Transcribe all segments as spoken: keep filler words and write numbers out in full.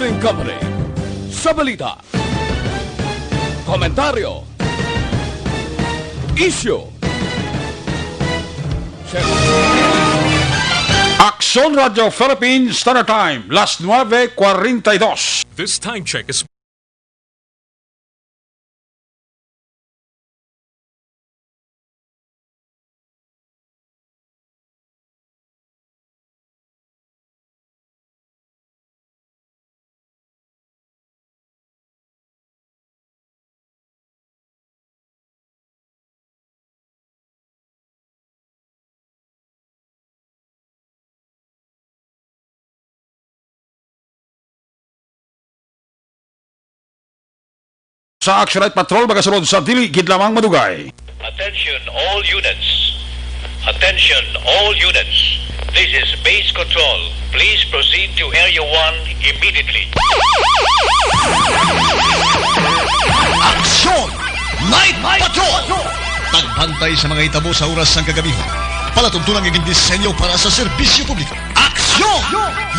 Company. Sa balita, komentaryo, isyu, Aksyon Radio Philippines Standard Time, las nuebe cuarenta y dos. This time check is Sa Action Night Patrol, magasunod sa dili gid lamang madugay. Attention all units. Attention all units. This is base control. Please proceed to Area one immediately. Action! Night Patrol! Pagbantay sa mga hitabo sa oras sang kagabihan. Palatuntunan nga gindisenyo para sa serbisyo publiko. Action!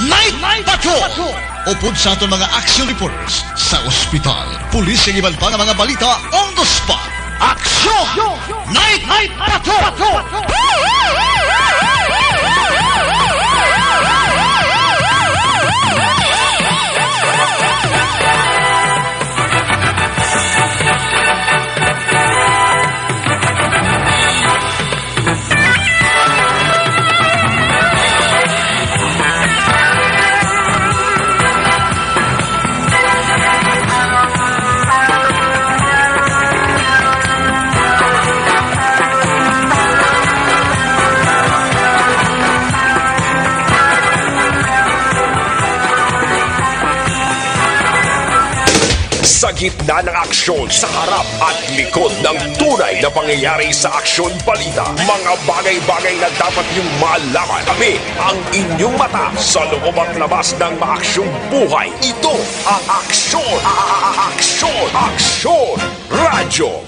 Night Patrol! Upod sa aton mga action reporters sa ospital, pulis, kag iban pa nga mga balita on the spot. Action! Night Patrol! Sa gitna ng aksyon, sa harap at likod ng tunay na pangyayari sa aksyon balita, mga bagay-bagay na dapat niyong malaman. Kami ang inyong mata sa loob at labas ng maaksyong buhay. Ito ang Aksyon, a-, a-, a-, Aksyon, Aksyon Radyo.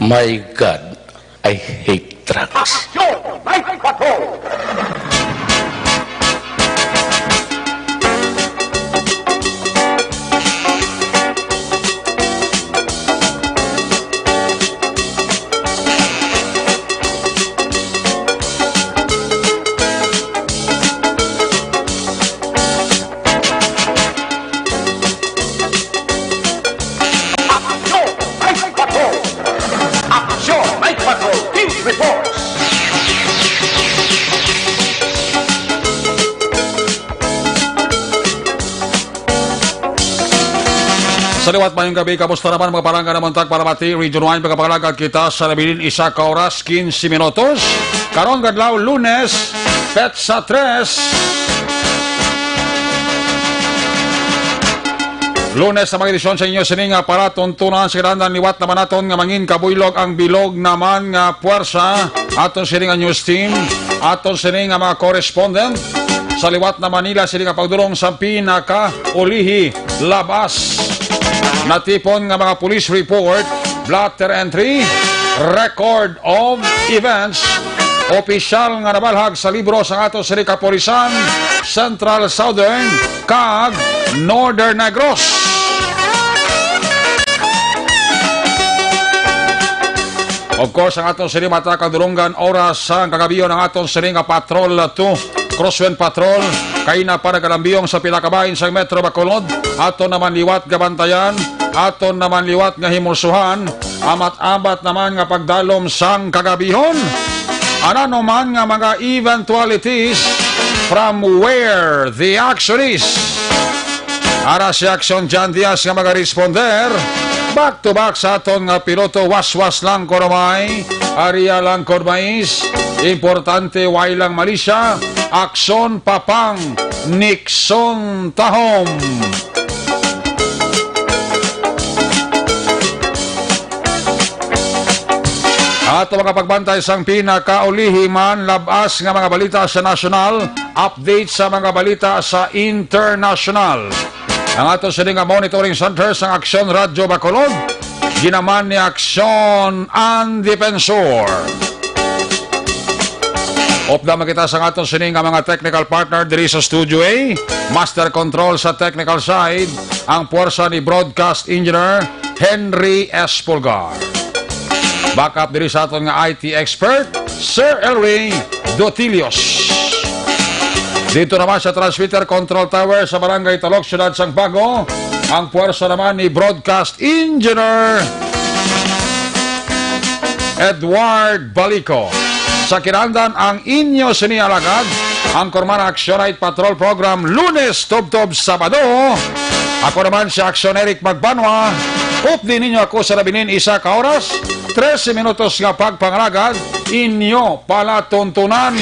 My God, I hate drugs. Aksyon! Night Patrol! Aksyon! Night Patrol! Aksyon! Night Patrol! Team Reports! Sa liwat, mayong gabi. Kamusta naman, mga palangga na buntag, para mati, Region one, pagkapangalaga kita sa nabilin isa ka oras, quince minutos. Karon kadlaw, Lunes, petsa tres. Lunes na mga edisyon sa inyo sini nga palatuntunan. Sa kinahanglan, liwat naman naton nga mangin kabuylog ang bilog naman nga puwersa. Aton sini nga news team, aton sini nga mga correspondent sa liwat na Manila, sini nga pagdulong sa pinakaulihi, labas natipon nga mga police report, blotter entry, record of events, opisyal nga nabalhag sa libro sang aton sini kapulisan, Central, Southern, kag Northern Negros. Of course, ang aton sini mata kag dulonggan oras sang kagabion ang aton sini nga Patrol two, Crosswind Patrol, kaina pa nagalambiyong sa pila ka bahin sang Metro Bacolod. Aton naman liwat gabantayan, aton naman liwat nga himulsuhan, amat-amat naman nga pagdalom sang kagabihon. Ano man nga mga eventualities, from where the action is. Ara si Action John Diaz nga magaresponder. Back to back sa aton nga piloto, waswas lang kurumay, area lang kurmais, importante way lang malisya, aksyon papang, Nixon tahom. Ato mga pagbantay sang pinakaulihi man labas nga mga balita sa nasyonal, update sa mga balita sa internasyonal. Ang ato sini nga monitoring center sang Aksyon Radyo Bacolod, ginaman ni Aksyon ang Defensor. Upda man kita sa aton sini nga mga technical partner diri sa Studio A. Master control sa technical side, ang puwersa ni Broadcast Engineer Henry S. Pulgar. Backup diri sa aton nga I T expert, Sir Elwin Dotilios. Dito naman sa transmitter control tower sa Barangay Talok, Siyudad sang Bago, ang puwersa naman ni Broadcast Engineer Edward Balico. Sa kinahanglan ang inyo sini alagad, ang Kurmana Aksyon Night Patrol Program, Lunes tubtob Sabado. Ako naman si Aksyon Eric Magbanwa. Updi ninyo ako sa nabilin isa ka oras, trese minutos nga pagpangalagad, inyo palatuntunan.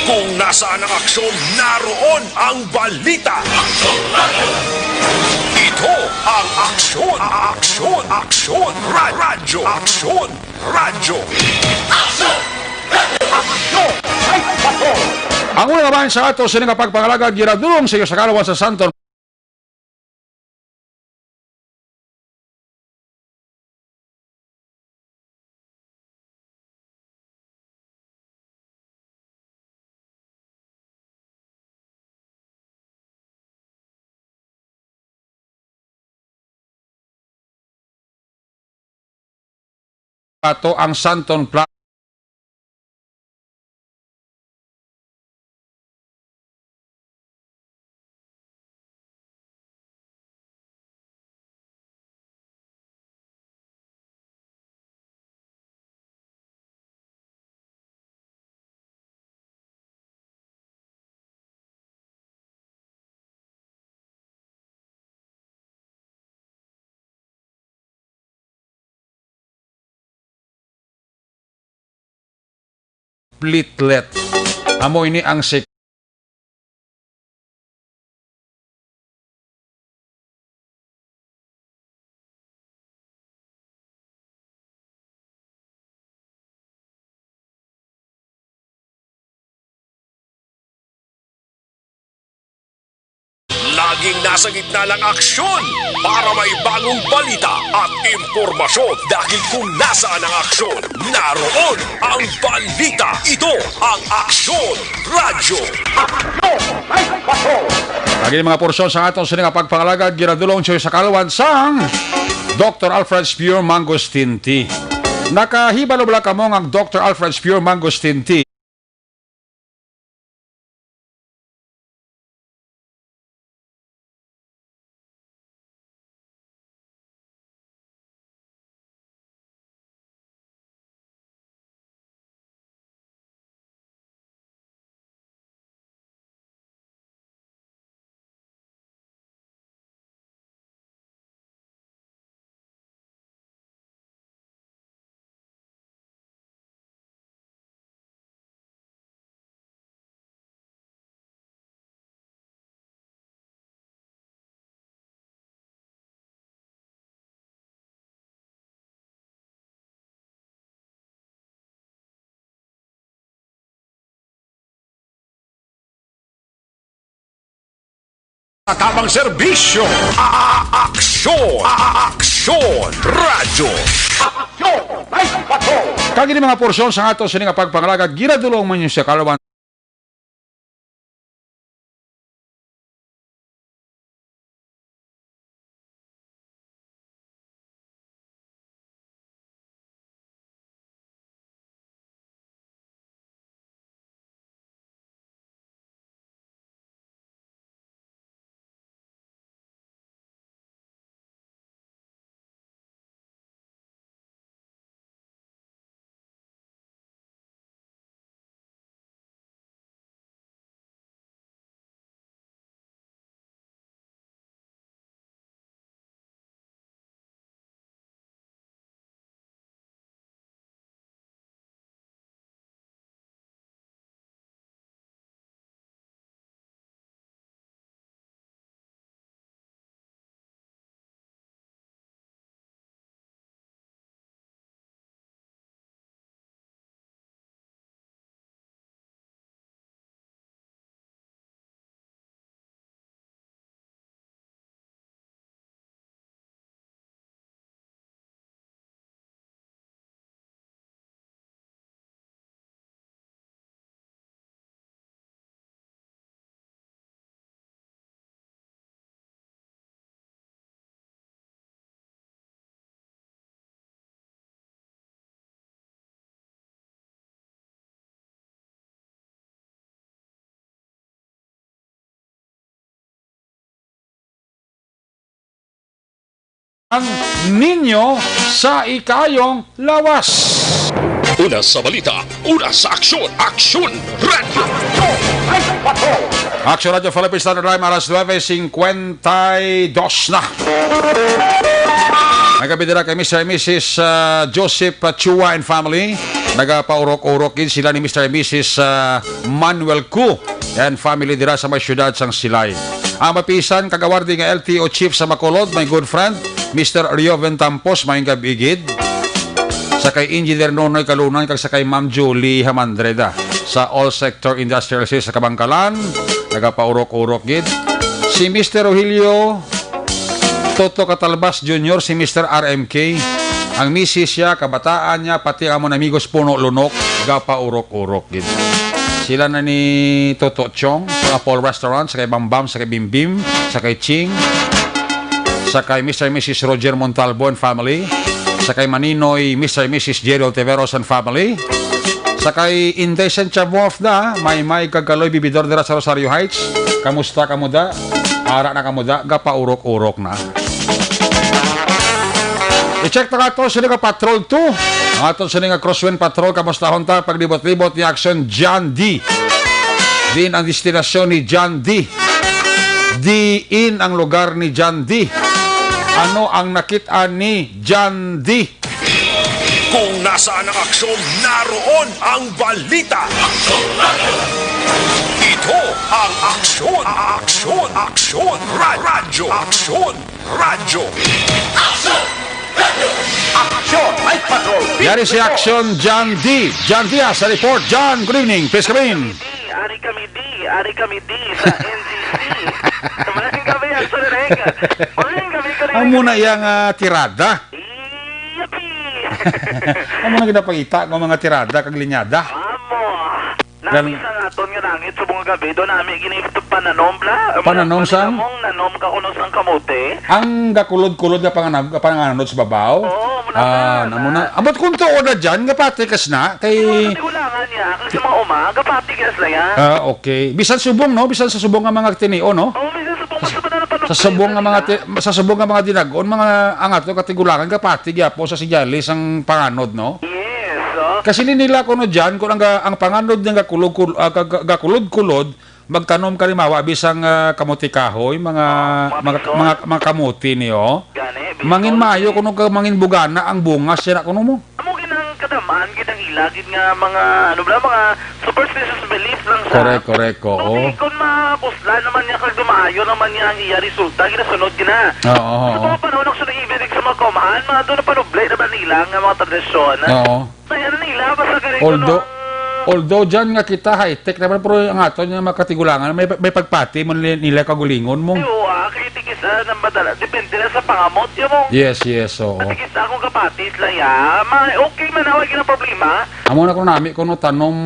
Kung nasaan ang aksyon, naroon ang balita. Ito ang Aksyon, Aksyon, Aksyon, Ra-, Radyo, Aksyon, Radyo. Ang una naman sa ato sini nga pagpangalagad, ginadulong sa iyo sa kalawan sa Santon. Ato ang Santon Pla- Plitlet. Amo ini ang sek- Laging nasa gitna ng aksyon para may bagong balita at impormasyon, dahil kung nasaan ang aksyon, naroon ang balita. Ito ang Aksyon Radyo. Lagi mga porsyon sa aton sini nga pagpangalagad, ginadulong siya sa kalawan sang Doktor Alfred's Pure Mangosteen Tea. Nakahibalo bala kamo nga ang Doktor Alfred's Pure Mangosteen Tea Tabang serbisyo, a-, aksyon, a-, aksyon, radyo. Aksyon, may patrol. Kag ini mga porsyon sa ato sini nga pagpangalagad, ginadulong man yung sa kalawan. ang ninyo sa ikaayong lawas. Una sa balita, una sa aksyon, Aksyon Radyo. Aksyon Radyo Philippines Standard Time, alas nuebe cincuenta y dos na. Nagabidira kay Mister and Missus, ah, Joseph Chua and family. Nagapaurok-urok gid sila ni Mister and Missus, ah, Manuel Cu and family dira sa may siyudad sang Silay. Ang mapisan, kagawardi nga L T O chief sa Bacolod, my good friend, Mister Rioven Tampos, maayong gab-i gid. Sa kay Engineer Nonoy Kalunan kag sa kay Ma'am Julie Hamandreda sa All Sector Industrial Sales sa Kabangkalan, nagapaurok-urok gid. Si Mister Rogelio Toto Catalbas Junior, si Mister R M K, ang misis siya, kabataan niya, pati ang amon amigos Puno Lunok, gapaurok-urok gid. Sila na ni Toto Chong, sa Apollo Restaurant, sa kay Bambam, sa kay Bimbim, sa kay Ching, sa kay Mister and Missus Roger Montalbo and family, sa kay Maninoy, Mister and Missus Jerry Oltiveros and family, sa kay Inday Sentia Wolf na, Maymay kag Kaloy Bibidor dira sa Rosario Heights. Kamusta kamo da? Ara na kamo da? Gapaurok-urok na. I-check na nga to, sino ka Patrol two? Ang aton sini nga Crosswind Patrol, kamustahon ta paglibot-libot ni Action John D. Diin ang destinasyon ni John D? Diin ang lugar ni John D? Ano ang nakit-an ni John D? Kung nasaan ang aksyon, naroon ang balita. Ito ang Aksyon, Aksyon, Aksyon, Ra- Radyo, Aksyon, Radyo. Action! Night Patrol! Yari si Action John D. John Diaz sa report. John, good evening. Please come in. Di, ari kami di, ari kami di sa N C C. Maraming kami ang sarili. Maraming kami ko rin. Amo na iyang, ah, tirada. Yapi! Amo na ginapakita ng mga tirada kag linyada. Amo. Gan- Nami sa aton nga langit subong nga gabi, do nami gini pananom, bla. Pananom Ang sang? Mong nanom ka kuno sang kamote. Ang gakulod-kulod nga panganag-, panganod sa babaw? Oo, muna Ah, na, na, muna. Ambot kung tuod na dyan, nga patikas na, kay Oo, katigulangan niya. Kasi mga uma, gapati kaya sila yan. Ah, okay. Bisan subong, no? Bisan sa subong nga mga tinio, no? Oo, bisan subong, Sa, mas sa subong nga mga ti-, sa subong nga mga dinagon, mga angat, no? Katigulangan, gapati, gyapo sa sinyales ang panganod, no? Yes, oh. Kasi ni nila kuno dyan, kung ang ga-, ang panganod nga gakulod-kul-, ah, ga-, ga-, gakulod-kulod, magtanom ka limawa, bisang, ah, kamote kahoy, mga, Oh, mga mga, bison. mga, mga kamote niyo. Gani, bison. Mangin maayo kuno ka, mangin bugana ang bunga siya na kuno mo. Amo gid ang kadamaan gid ang ila gid nga mga, ano bala, mga superstitious belief lang sa. Correct, correct, oo. Kung di, kung mapuslan naman niya, kag maayo naman niya ang iya resulta, ginasunod gina. Oo, oo, Sa oo. mga panahon, ang sunod ibig sa mga kaumahan, mga doon na panubli naman nila nga mga tradisyon. Oo. Kaya na nila, basta ganito Although, nung although dyan nga kita high-tech naman, pero ang aton nga mga katigulangan, may, may pagpati mo nila, nila kagulingon mo. Ay, oo, ah, kay tikis, ah, nang madala. Depende na sa pangamot, yun mo. Yes, yes, oo. At tikis na akong kapati sila, ya. Ma, okay man, away ka ng problema. Amo na kuno nami kuno tanom,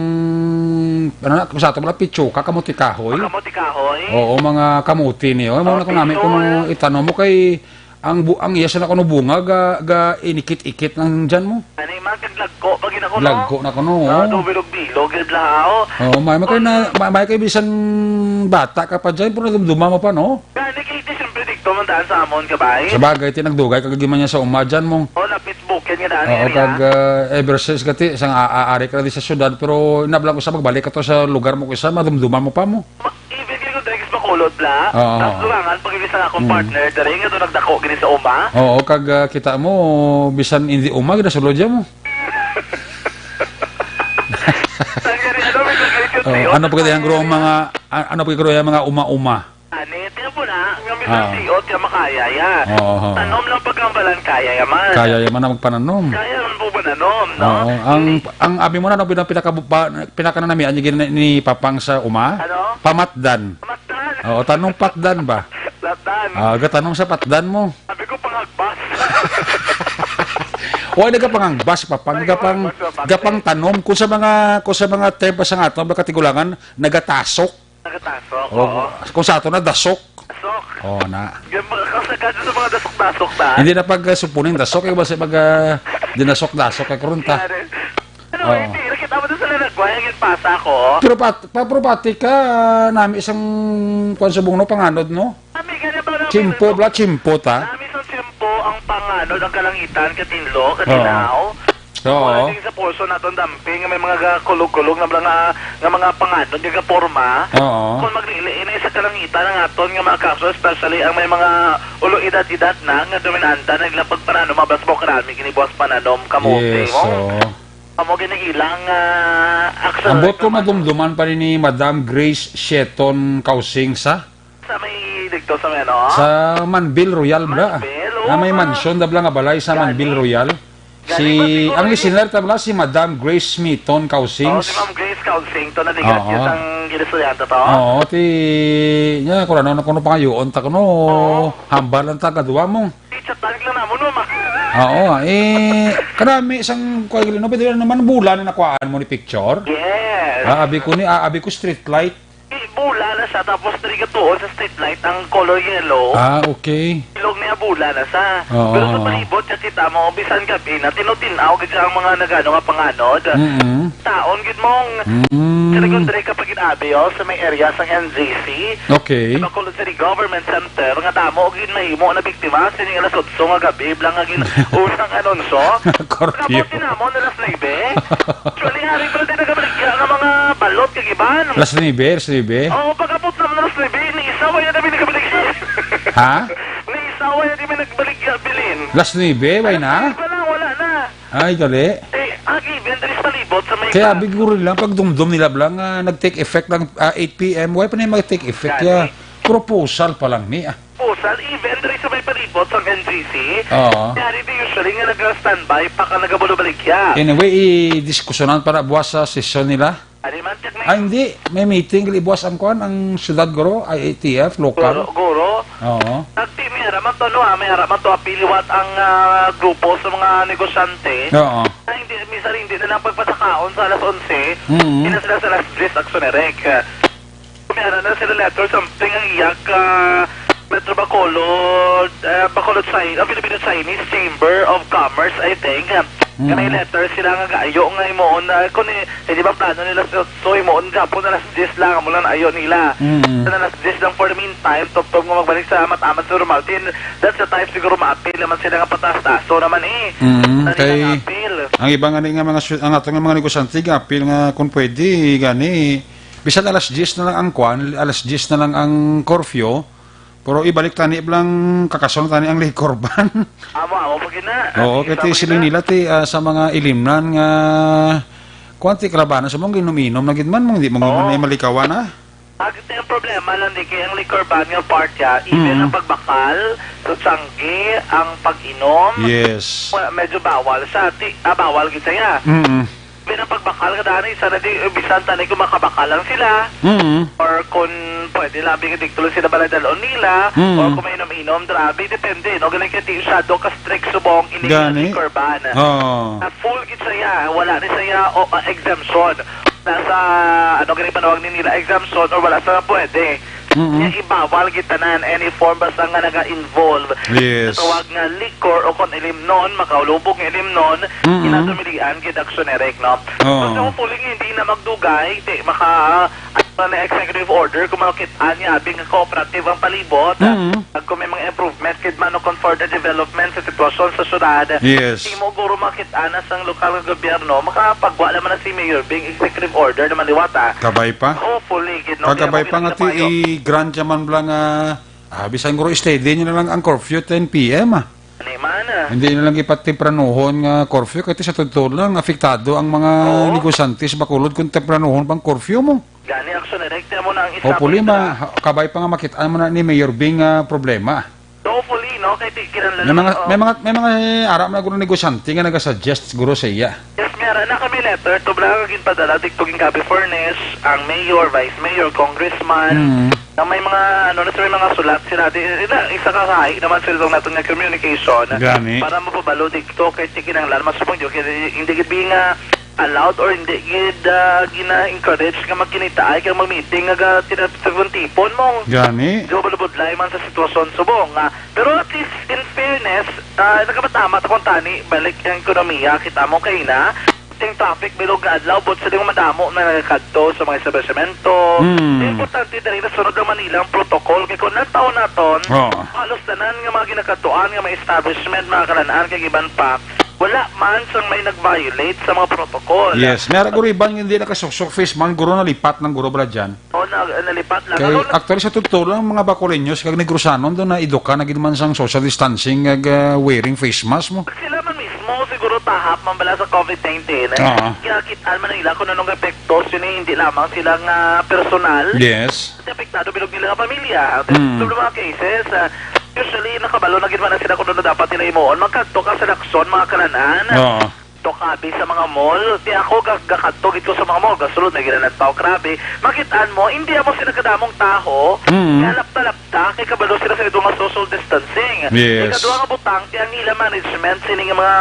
ano na, kung sa ato pala, pitsuka, kamuti kahoy. Kamuti kahoy? Oo, mga kamuti niyo. Amo na kuno nami kuno itanom mo kay ang bu-, ang iya sa na kuno bunga, ga, ga inikit-ikit lang dyan mo. Ani, man, kag lagko, pag ina ko, no? Lagko na kuno, Ah, oo. do bilog-bilog, yun lang, oh. Oo, may, may kayo na, may, may kayo bisan bata ka pa dyan, pero dumduma mo pa, no? Gani, kay di siyempre dikto man daan sa amon, kabay. Sa bagay, ti nagdugay, kag di man niya sa uma dyan mo. Oh, lapit bukid nga daan Oo, area. kag, ah, ever since gati, sang a-, a-, ari ka na di sa syudad, pero inablang ko sa magbalik ka to sa lugar mo, kisa madumduman mo pa mo. Ma-, even gini ko diri sa Bacolod, bla. Oo. Tapos dugangan, pag sa akong Mm. partner, diri nga to nagdako gini sa uma. Oo, kag, ah, kita mo, bisan hindi uma, ginasulod siya mo. Ang gani, ano, may nagkakit Oh, yun? ano pa kaya ang mga, a-, ano pa kaya mga uma-uma? Ani, tiyan po na, nga bisan Ah. siot, nga makaya yan. Oo. Tanom lang pagkambalan, kaya yaman. Kaya yaman na magpananom. Kaya man po mananom, no? Oo. Ang, Hindi. ang abi mo na, no, pinaka, pinaka, pa-, pinaka na nami, ano gini ni Papang sa uma? Ano? Pamatdan. Pamatdan. Oo, tanom patdan ba? Patdan. Ah, gatanom sa patdan mo. Sabi ko, pangagbas. Oy, nagapangangbas, Papang. Ay, Gapang, pangagbas, Papang. gapang tanom. Kung sa mga, kung sa mga term pa sa nga ato, mga katigulangan, nagatasok. Nagatasok, Oo. oo. Kung sa ato na, dasok. Dasok. Oo na. Yung mga kasagad sa mga dasok-dasok na. Hindi na pag, uh, supunin dasok, eh, basta pag, uh, dinasok-dasok, eh, karon ta. Yan, eh. Ano, Oo. hindi, nakita mo doon sa lalagway, yung pasa ko. Pero pat-, pa-, pero pati ka, nami isang, kuwan sa bungno, panganod, no? Nami, ganyan ba namin Chimpo, ito? bla, chimpo, ta? Nami isang chimpo, ang Ano ang kalangitan, katinlo, Oo. katinaw? Oo. Wala din sa pulso naton damping nga may mga gakulog-kulog na mga, nga mga panganod nga gaporma. Oo. Kung maglili na sa kalangitan ang aton nga mga kaso, especially ang may mga ulo edad-edad na nga dominante na nila pagpananom, abas mo karami ginibuas pananom kamote Yes, mo. oo. Amo gini ilang, ah, action Ang buot ko rekomendo. madumduman pa rin ni Madam Grace Sheton Kausing sa Sa may dito sa may ano? Sa Manville Royal, bra. Manville, oo Ah, may nga. mansion, dabla nga balay sa Gani. Manville Royal. Gani Si, ba siguro ang ni- listener, tabla, si Madam Grace Smiton Oh, Kausings. si Ma'am Grace Kausing to, naligat Oo. niya sang ginistoryahan to, to? Oo, ti, niya, kung ano, kung ano pangayoon, ta, kuno, Oo. hambal lang ta, kadwa mo. I-chat lang namo, no, ma? Oo, eh, karami sang, kuwan, no, pero naman, bulan na nakuhaan mo ni picture? Yes. Ah, abi ko ni, ah, abi ko street light. Eh, bula na siya, tapos diri gatuon sa street light ang color yellow. Ah, okay. Ilog niya bula na siya. Oo, Pero sa oo. palibot, siya kita mo, bisan gabi na, tinutin-aw gid siya ang mga nagano nga panganod. Mm-mm. Taon gid mong Mm. Siya nagkundre ka pag inabi, oh, sa may area sa N G C. Okay. Sa Bacolod City Government Center, nga damo gid mahimo na biktima sining alas otso nga gabi, blang nga gin-, unang anunsyo. Curfew. Pagabot din namo na alas nuebe. Actually, hari pa din nagabaligya nga mga balot kag iban. Alas nuebe, alas nuebe. Oo, pag-abot naman alas nuebe, ni isa, wala na kami nagabaligya. Ha? Ni isa, wala na kami nagbaligya, bilin. Alas nuebe, wala na? Alas nuebe pa lang, wala na. Ay, gali. Eh, ang event diri sa palibot sa may Kaya ka- biguro lang, pagdumdum nila lang, ah, nag-take effect lang, ah, eight P M. Why pa na yung mag-take effect? Gani. Kaya proposal pa lang ni, ah. Proposal, event diri sa may palibot sa N G C. Oo. Kaya di usually nga nag-standby pa ka nagabulo-baligya. Anyway, i-diskusyonan para buwas sa sesyon nila. Ano man, check na Ah, yun. hindi. May meeting, gali buwas ang kwan, ang syudad, guro, I A T F, local. Guro, guro. Oo. Nagti, may haraman to, no, ah, may haraman to, apil liwat ang, ah, grupo sa mga negosyante. Oo. Ay, hindi, minsan hindi na lang pagpasakaon sa alas onse, Mm. hindi na sila sa alas diyes, Action Direct. May ara na sila letter, something ang iyag, ah, Metro Bacolod, ah, Bacolod Chi-, ah, Filipino Chinese Chamber of Commerce, I think. Nga may Mm. letter sila nga gaayo nga imoon, ah, kung i-, hindi ba plano nila sa So, himuon gihapon alas diyes lang, amo lang ayo nila. Mm. Sa alas diyes lang for the meantime, tubtob nga magbalik sa amat-amat sa normal. Tin, that's the time siguro maapil naman sila nga pataas-taas. So naman eh, Mm, dali kay lang apil. ang iba nga ni nga mga su-, ang ato nga mga negosyante, apil nga kung pwede, gani. Bisan alas diyes na lang ang kwan, alas diyes na lang ang curfew, pero ibalik tani lang, kakason tani ang liquor ban. Amo, amo pa gina. Oo, Ang kay isa ti pa siling gina. nila ti, ah, sa mga ilimnan nga, kuwan ti kalabanan sa mga inom-inom na gid man, mong di mo Oo. man malikawan, ah. Ang, ang problema lang di kay ang liquor ban nga part ya, even Mm. ang pagbakal, sa tiyangge, ang pag-inom, Yes. wa-, medyo bawal siya. Ti, ah, bawal gid siya. Mm. Pero ang pagbakal ka daan, isa na di, eh, bisan tanay kung makabakal lang sila, Mm. or kung pwede labi nga dito lang sila baladalon nila, Mm. or kung may inom-inom, grabe, depende, no? Ganun kaya di masyado ka strict subong ini Gani. liquor ban. Oo. Na full gid siya, wala ni siya, o, ah, exemption. Nasa, ano gani panawag ni nila, exemption, or wala sa pwede. Mm-mm. Nga ibawal gid tanan, any form basta nga naga-involve Yes. sa tawag nga liquor o kon ilimnon, makaulubog nga ilimnon, Mm-mm. kinadumilian gid Action Direct, no? Oo. So, hopefully, hindi na magdugay, di maka, ano na executive order, kung makit-an nga abi nga cooperative ang palibot, Mm-mm. at kung may mga improvement, kid man, o kung further development sa sitwasyon sa syudad, Yes. di mo guro makit-an na sang lokal nga gobyerno, makapagwa naman na si Mayor Bing executive order naman liwat, ah. Kabay pa? Hopefully, gid, no? Kagabay Kaya pa nga ti, mabinang i-grant niya man bala nga, ah, bisan guro steady niya na lang ang curfew ten P M, ah. Ano man, ah? Hindi na lang ipatempranuhon nga curfew, kaya ti sa totoo lang, apektado ang mga Oo. negosyante sa Bacolod kung tempranuhon pang curfew mo. Gani, Action Direct, mo na ang isa Hopefully, po ma-, kabay pa nga makit-an mo na ni Mayor Bing nga problema. Hopefully, no? Kay ti-, kinahanglan May mga, na, may oh. mga, may mga, eh, ara man guro negosyante nga nagasuggest guro sa iya. Yes, may ara na kami letter to bala nga ginpadala dito gin Cabe Furnace, ang mayor, vice mayor, congressman, Mm. na may mga, ano na sila, may mga sulat sila. Di, di na, isa ka kahi naman sila sa naton nga communication Gani. para mapabalo dito kay ti kinahanglan masubong yun, kay hindi gid nga allowed or hindi gid, ah, gina-encourage nga magkinitaay kag mag-meeting nga ga-, tina-, tipon-tipon mo. Gani. Di ba, budlay man sa sitwasyon subong, ah, pero at least, in fairness, ah, nagkabatamat akong tani, balik ang ekonomiya, kita mo kay na, Sing traffic bilog nga adlaw, but sila yung madamo na nagakadto sa mga establishmento. Hmm. Importante diri na sunod ang Manila ang protocol. Kay kung nataon naton, Oo. halos tanan nga mga ginakadtuan nga mga establishment, mga kalanaan, kag iban pa, wala man sang may nag-violate sa mga protocol. Yes. May ara guro iban nga hindi nakasuksok face mask, guro nalipat lang guro bala dyan. O, na, nalipat lang. Kay, Ano, actually, sa totoo lang, mga Bacoleños, kag Negrusanon, doon na eduka na gid man sang social distancing, kag, ah, wearing face mask mo. Sila man mismo, siguro tahap man bala sa covid nineteen. Oo. Kaya kitaan man nila kung anong epekto, sini hindi lamang sila nga personal. Yes. Kasi apektado bilog nila nga pamilya. Mm. Sa mga cases, ah, usually, nakabalo na gid man na sila kung ano dapat nila imuon. Magkadto ka sa Lacson, mga kalanaan. Oo. To kabi sa mga mall. Di ako ga-, gakadto gid ko sa mga mall. Gasulod na gid ang tao. Grabe. Makitaan mo, hindi amo sila kadamong tawo. Mm. Kaya lapta-lapta, kay kabalo sila sa ito nga social distancing. Yes. Ikaduha nga butang, kaya ang ila management, sining mga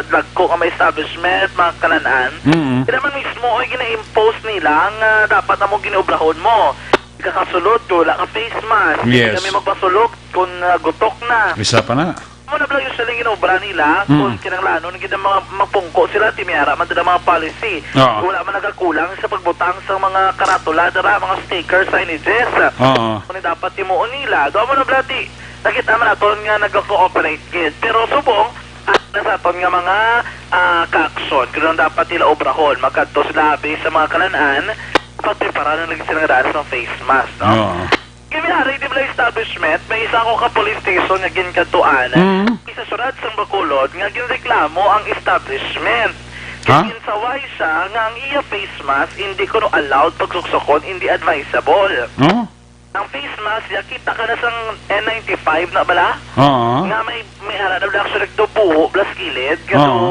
dagko nga may establishment, mga kalanaan, Mm. sila man mismo, oy, gina-impose nila nga dapat amo ginobrahon mo. Kakasulod, wala ka face mask. Yes. Hindi kami magpasulog kung, ah, gutok na. Isa pa na. Mo na bala usually ginobra nila Mm. kung kinanglanon gid ang mga magpungko sila, ti may ara man dira mga policy. Oo. Wala man nagakulang sa pagbutang sa mga karatula dira, mga sticker, signages. Oo. Kung dapat timuon nila, do mo na bala ti nakita man naton nga nag-cooperate gid. Pero subong, ah, na sa aton nga mga, ah, ka-aksyon, kung dapat nila obrahon, magkadto sila abi sa mga kalanaan, pagprepara na lagi sila nga daan sa face mask, no? Oo. Gimiharay di bala establishment, may isa ako ka police station nga ginkadtuan. Mm. Isa syudad sang Bacolod nga ginreklamo ang establishment. Ha? Kay ginsaway siya nga ang iya face mask hindi kuno allowed pagsuksokon, hindi advisable. Oh? Ang face mask, ya kita ka na sang N ninety-five na bala? Oo. Nga may May ara daw lang siya nagtubuo, plus kilid, nga Oo. to,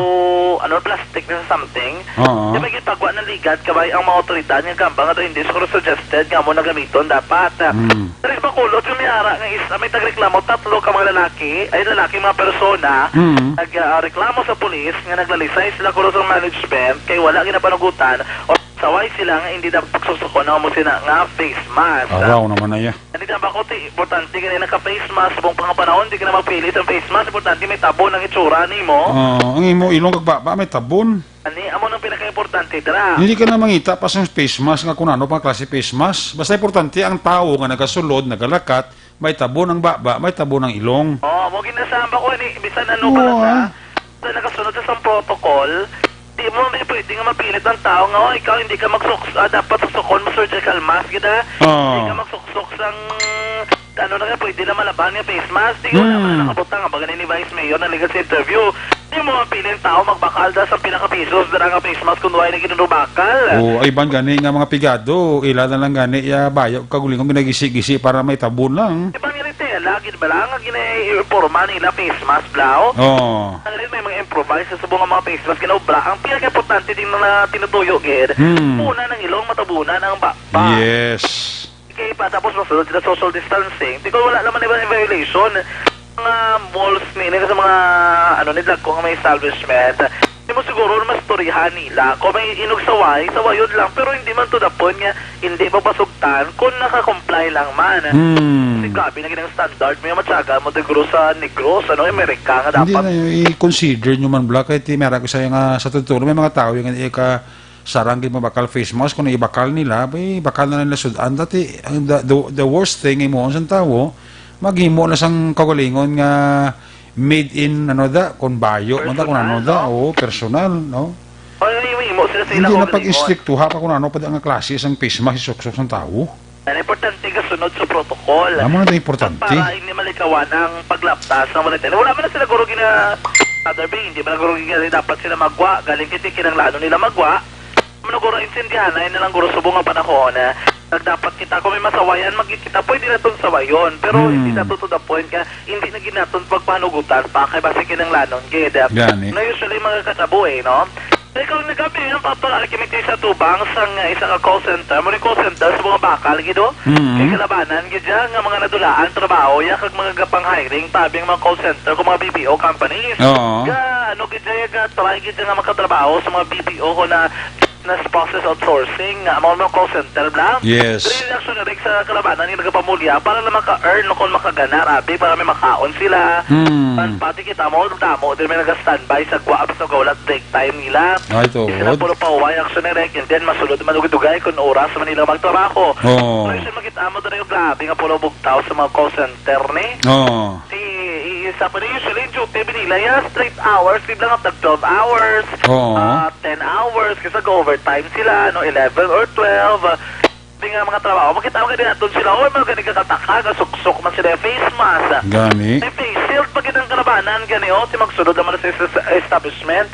ano, plastic na something. Oo. Kaya may gipagwa ng ligat, kabay ang mga otoridad nga gamba nga daw hindi siguro suggested nga mo nagamiton dapat. Mm. Diri sa Bacolod, yung may ara nga isa, may tagreklamo, tatlo ka mga lalaki, ay lalaki, mga persona, Mm. nag, ah, reklamo sa pulis nga naglalisay sila kuno sa management kay wala ginapanugutan o saway sila nga hindi dapat pagsusukon ang amo sina nga face mask. Araw naman na ya. Ani ka ba ko ti, importante gani naka face mask, subong pa nga panahon, di ka na magpili sa face mask, importante may tabon ang itsura nimo. Oo, ang imo ilong kag baba may tabon. Ani, amo nang pinakaimportante dira. Hindi ka na mangita pa sa face mask nga kung ano pang klase face mask. Basta importante ang tao nga nagasulod, nagalakat, may tabon ang baba, may tabon ang ilong. Oo, mo ginasamba ko ni, bisan ano Oo, pala sa, ah. sa nakasunod sa isang protocol, di mo may pwede nga mapilit ang tao nga, "Oh, ikaw hindi ka magsuks-, ah, dapat suksukon mo surgical mask," gid, ah. Oo. Hindi ka magsuksok sang, ano na nga, pwede na malaban nga face mask. Di wala Hmm. man nakabutang, ang baga ni Vice Mayor na legal sa interview. Di mo mapilit ang tao magbakal da sa pinakapisos, dara nga face mask kung wala na ginunubakal. Oo, ay, iban gani nga mga pigado, ila na lang gani, ya, bayo, kagulingon, ginagisi-gisi para may tabon lang. Di ba nga rin, te, lagi ba lang nga gina-iporma nila face mask, blaw? Oo. Ang rin may mga improvise sa subong nga mga face mask, ginaobra. Ang pinaka-importante din na tinutuyo, gid, Hmm. una ng ilong, matabunan ang baba. Yes. Okay, pa, tapos masunod sila social distancing. Di ko wala naman iba yung violation. Mga malls ni, ni sa mga, ano, ni Dagko nga may establishment. Di mo siguro na mastoryahan nila. Kung may inog saway, sawayon lang. Pero hindi man to the point nga hindi mapasugtan kung naka-comply lang man. Hmm. Kasi grabe na ginang standard. May matyaga mo, siguro sa Negros, ano, Amerika nga Hindi dapat. na, i-consider nyo man, Black. Kahit may ara ko sa, nga, sa totoo, may mga tao yung ika, sarang gid mabakal face mask, kung ibakal nila, bay, bakal na nila sud-an. Dati, ang the, the, the worst thing, imuon sang tawo, maghimo na sang kaugalingon nga made in, ano da, kung bayo, man da, kung ano da, Personal, no? Oo, personal, no? O, yung imo sila sa Hindi ilang na kaugalingon. Pag-istriktuha pa kung ano pa da nga klase sang face mask, isuksok sang tawo. Ang importante kasunod sa protocol. Amo na ang importante. Para hindi malikawan ang paglapta sa mga Wala man na sila guro gina-, Father Bay, hindi man na guro gina-, dapat sila magwa. Galing kay kinanglanon nila magwa. Amo na guro, intindihanay na lang guro subong nga panahon, eh. Nagdapat kita, kung may masawayan, magkikita, pwede na itong sawayon. Pero Hmm. hindi na to to the point nga, hindi na gid naton pagpanugutan pa, kay basi kinanglanon gid. Gani. Na usually mga katabo, eh, no? Ikaw nagabi ang papang-, arkimitri sa tubang sang, uh, isa ka call center. Mao ni call center sa mga bakal, gid, oh. Mm. Kay kalabanan, gid, siya nga mga nadulaan trabaho, ya, kag mga gapang hiring, tabi ang mga call center kung mga B P O companies. Oo. Ga, ano, gid, siya, ga, try, gid, siya nga makatrabaho sa mga B P O ko na Business process outsourcing, nga amo ang call center bala. Yes. Diri ang aksyon ni Rick sa kalabanan nga nagapamulya para lang maka-earn o kung makagana, abi, para may makaon sila. Hmm. Ang pati kita mo, damo, diri may naga-standby sa gwa, basta wala break time nila. Ay, tuod. Sila puro pahuway ang aksyon ni Rick, and then masulod man dugay-dugay kung oras man nila magtrabaho. Oo. Pero siya makita mo diri, grabe nga puro bugtaw sa mga call center ni. Oo. Si, i-, isa pa ni, usually, duty ba nila, yeah, straight hours, di lang ang tag twelve hours, Oo. ah, ten hours, kasi ga-overtime sila, no, eleven or twelve. Di nga mga trabaho, makita mo gani naton sila, oy, mga gani kakataka, gasuksok man sila, face mask. Gani? May face shield pa gid ang kalabanan, gani, oh, si magsulod naman sa, sa, sa establishment.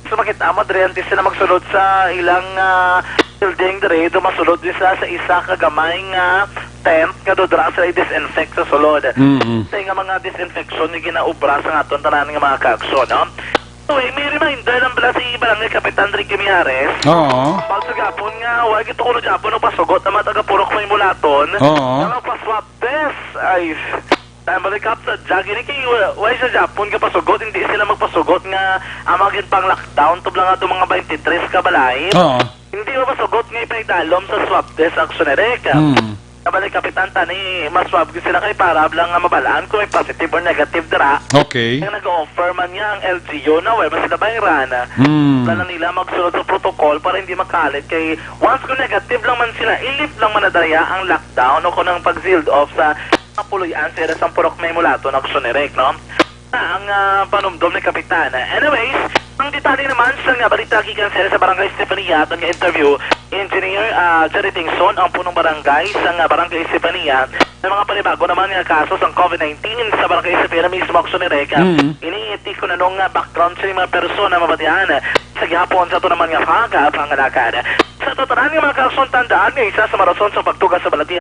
So, makita mo, diri, antes sila magsulod sa ilang, ah, building, diri, do masulod din sila sa isa ka gamay nga tent nga do dira sila i-disinfect sa sulod. Mm-mm. Sa nga mga disinfection nga ginaobra sa aton tanan nga mga kaaksyon, no? Anyway, may reminder lang bala si Barangay Kapitan Ricky Mijares. Oo. Pag sa gapon nga, wala gid ko na gapon, nagpasugot ang mga taga Purok May Mulaton. Oo. Nga magpa-swab test. Ay, time balik up sa jogging. Kay, wa-, wala sa Japon ka pasugot, hindi sila magpasugot nga ang mga ginpang-lockdown, tubla nga itong mga twenty-three ka balay. Oo. Hindi mo pasugot nga ipaidalom sa swab test, aksyon ni Rick. Hmm. Kabalik kapitan tani, mas swab gyud sila kay para lang nga mabalaan kung may positive or negative dira. Okay. Ang nag-offer man niya ang L G U na, well, mas sila bayran. Hmm. Wala lang nila magsunod sa protocol para hindi makalit kay once kung negative lang man sila, i-lift lang man na daya ang lockdown o kung ang pag-sealed off sa mga puloy-an sa ira sang Purok May Mulato, aksyon ni Rick, no? Ang, ah, panumdom ni Kapitan. Anyways, ang detalye naman sa nga balita gikan sa, sa Barangay Estefania, aton nga interview, Engineer, ah, Jerry Dingson, ang punong barangay sa nga Barangay Estefania, may mga panibago naman nga kaso sang COVID nineteen sa Barangay Estefania mismo, aksyon ni Rick. Mm. Ini, ti kun anong, ah, background sa mga persona mabatian. Sa gihapon sa ato naman nga pagpangalakad. Sa ato tanan nga mga kaaksyon, tandaan nga isa sa mga rason sa pagtuga sa balatian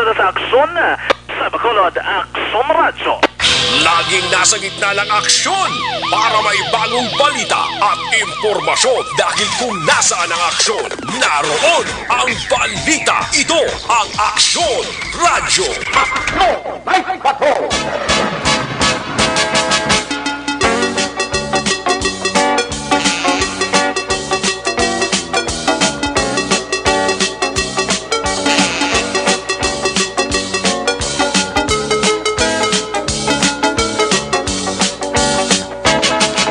Sa aksyon sa Bacolod, Aksyon Radyo. Laging nasa gitna ng aksyon para may bagong balita at impormasyon, dahil kung nasaan ang aksyon, naroon ang balita. Ito ang Aksyon Radyo. Aksyon! Night Patrol!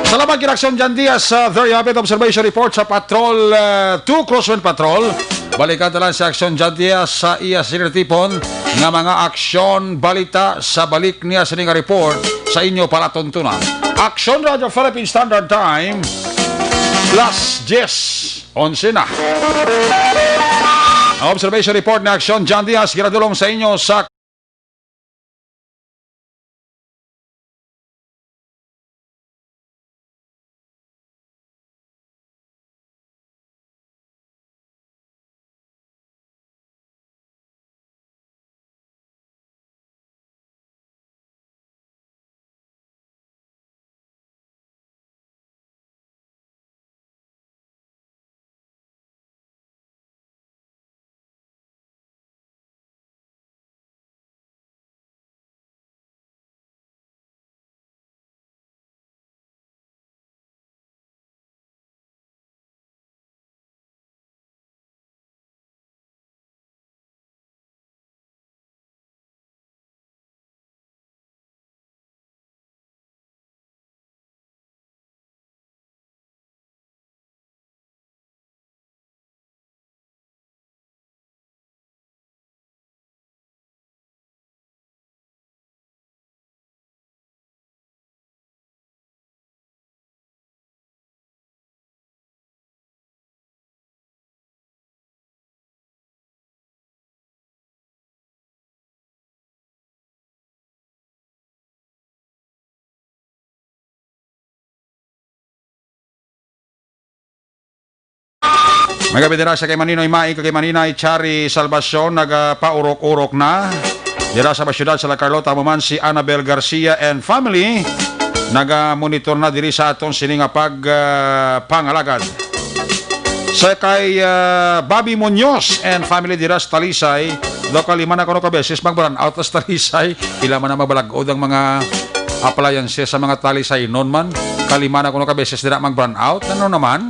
Salamat kay Aksyon Jan Diaz sa Very Rapid Observation Report sa Patrol, uh, two Crosswind Patrol. Balikan ta lang si Aksyon Jan Diaz sa iya sini tipon nga mga aksyon, balita sa balik niya sini nga report sa inyo palatuntunan. Aksyon Radyo Philippine Standard Time, plus diyes, onse na. Ang observation report ni Aksyon Jan Diaz, ginadulong sa inyo sa May gabi dira sa kay Maninoy Mai, kay Maninay Chari Salvacion, nagapaurok-urok na. Dira sa syudad sa La Carlota, amo man si Annabel Garcia and family, naga-monitor na diri sa aton sini nga pag, ah, pangalagad. Sa kay, ah, Bobby Muñoz and family dira sa Talisay, daw kalima na kuno ka beses mag-brownout sa Talisay. Pila man na mabalagod ang mga appliances sa mga Talisaynon man. Kalima na kuno ka beses dira mag-brownout. Ano naman?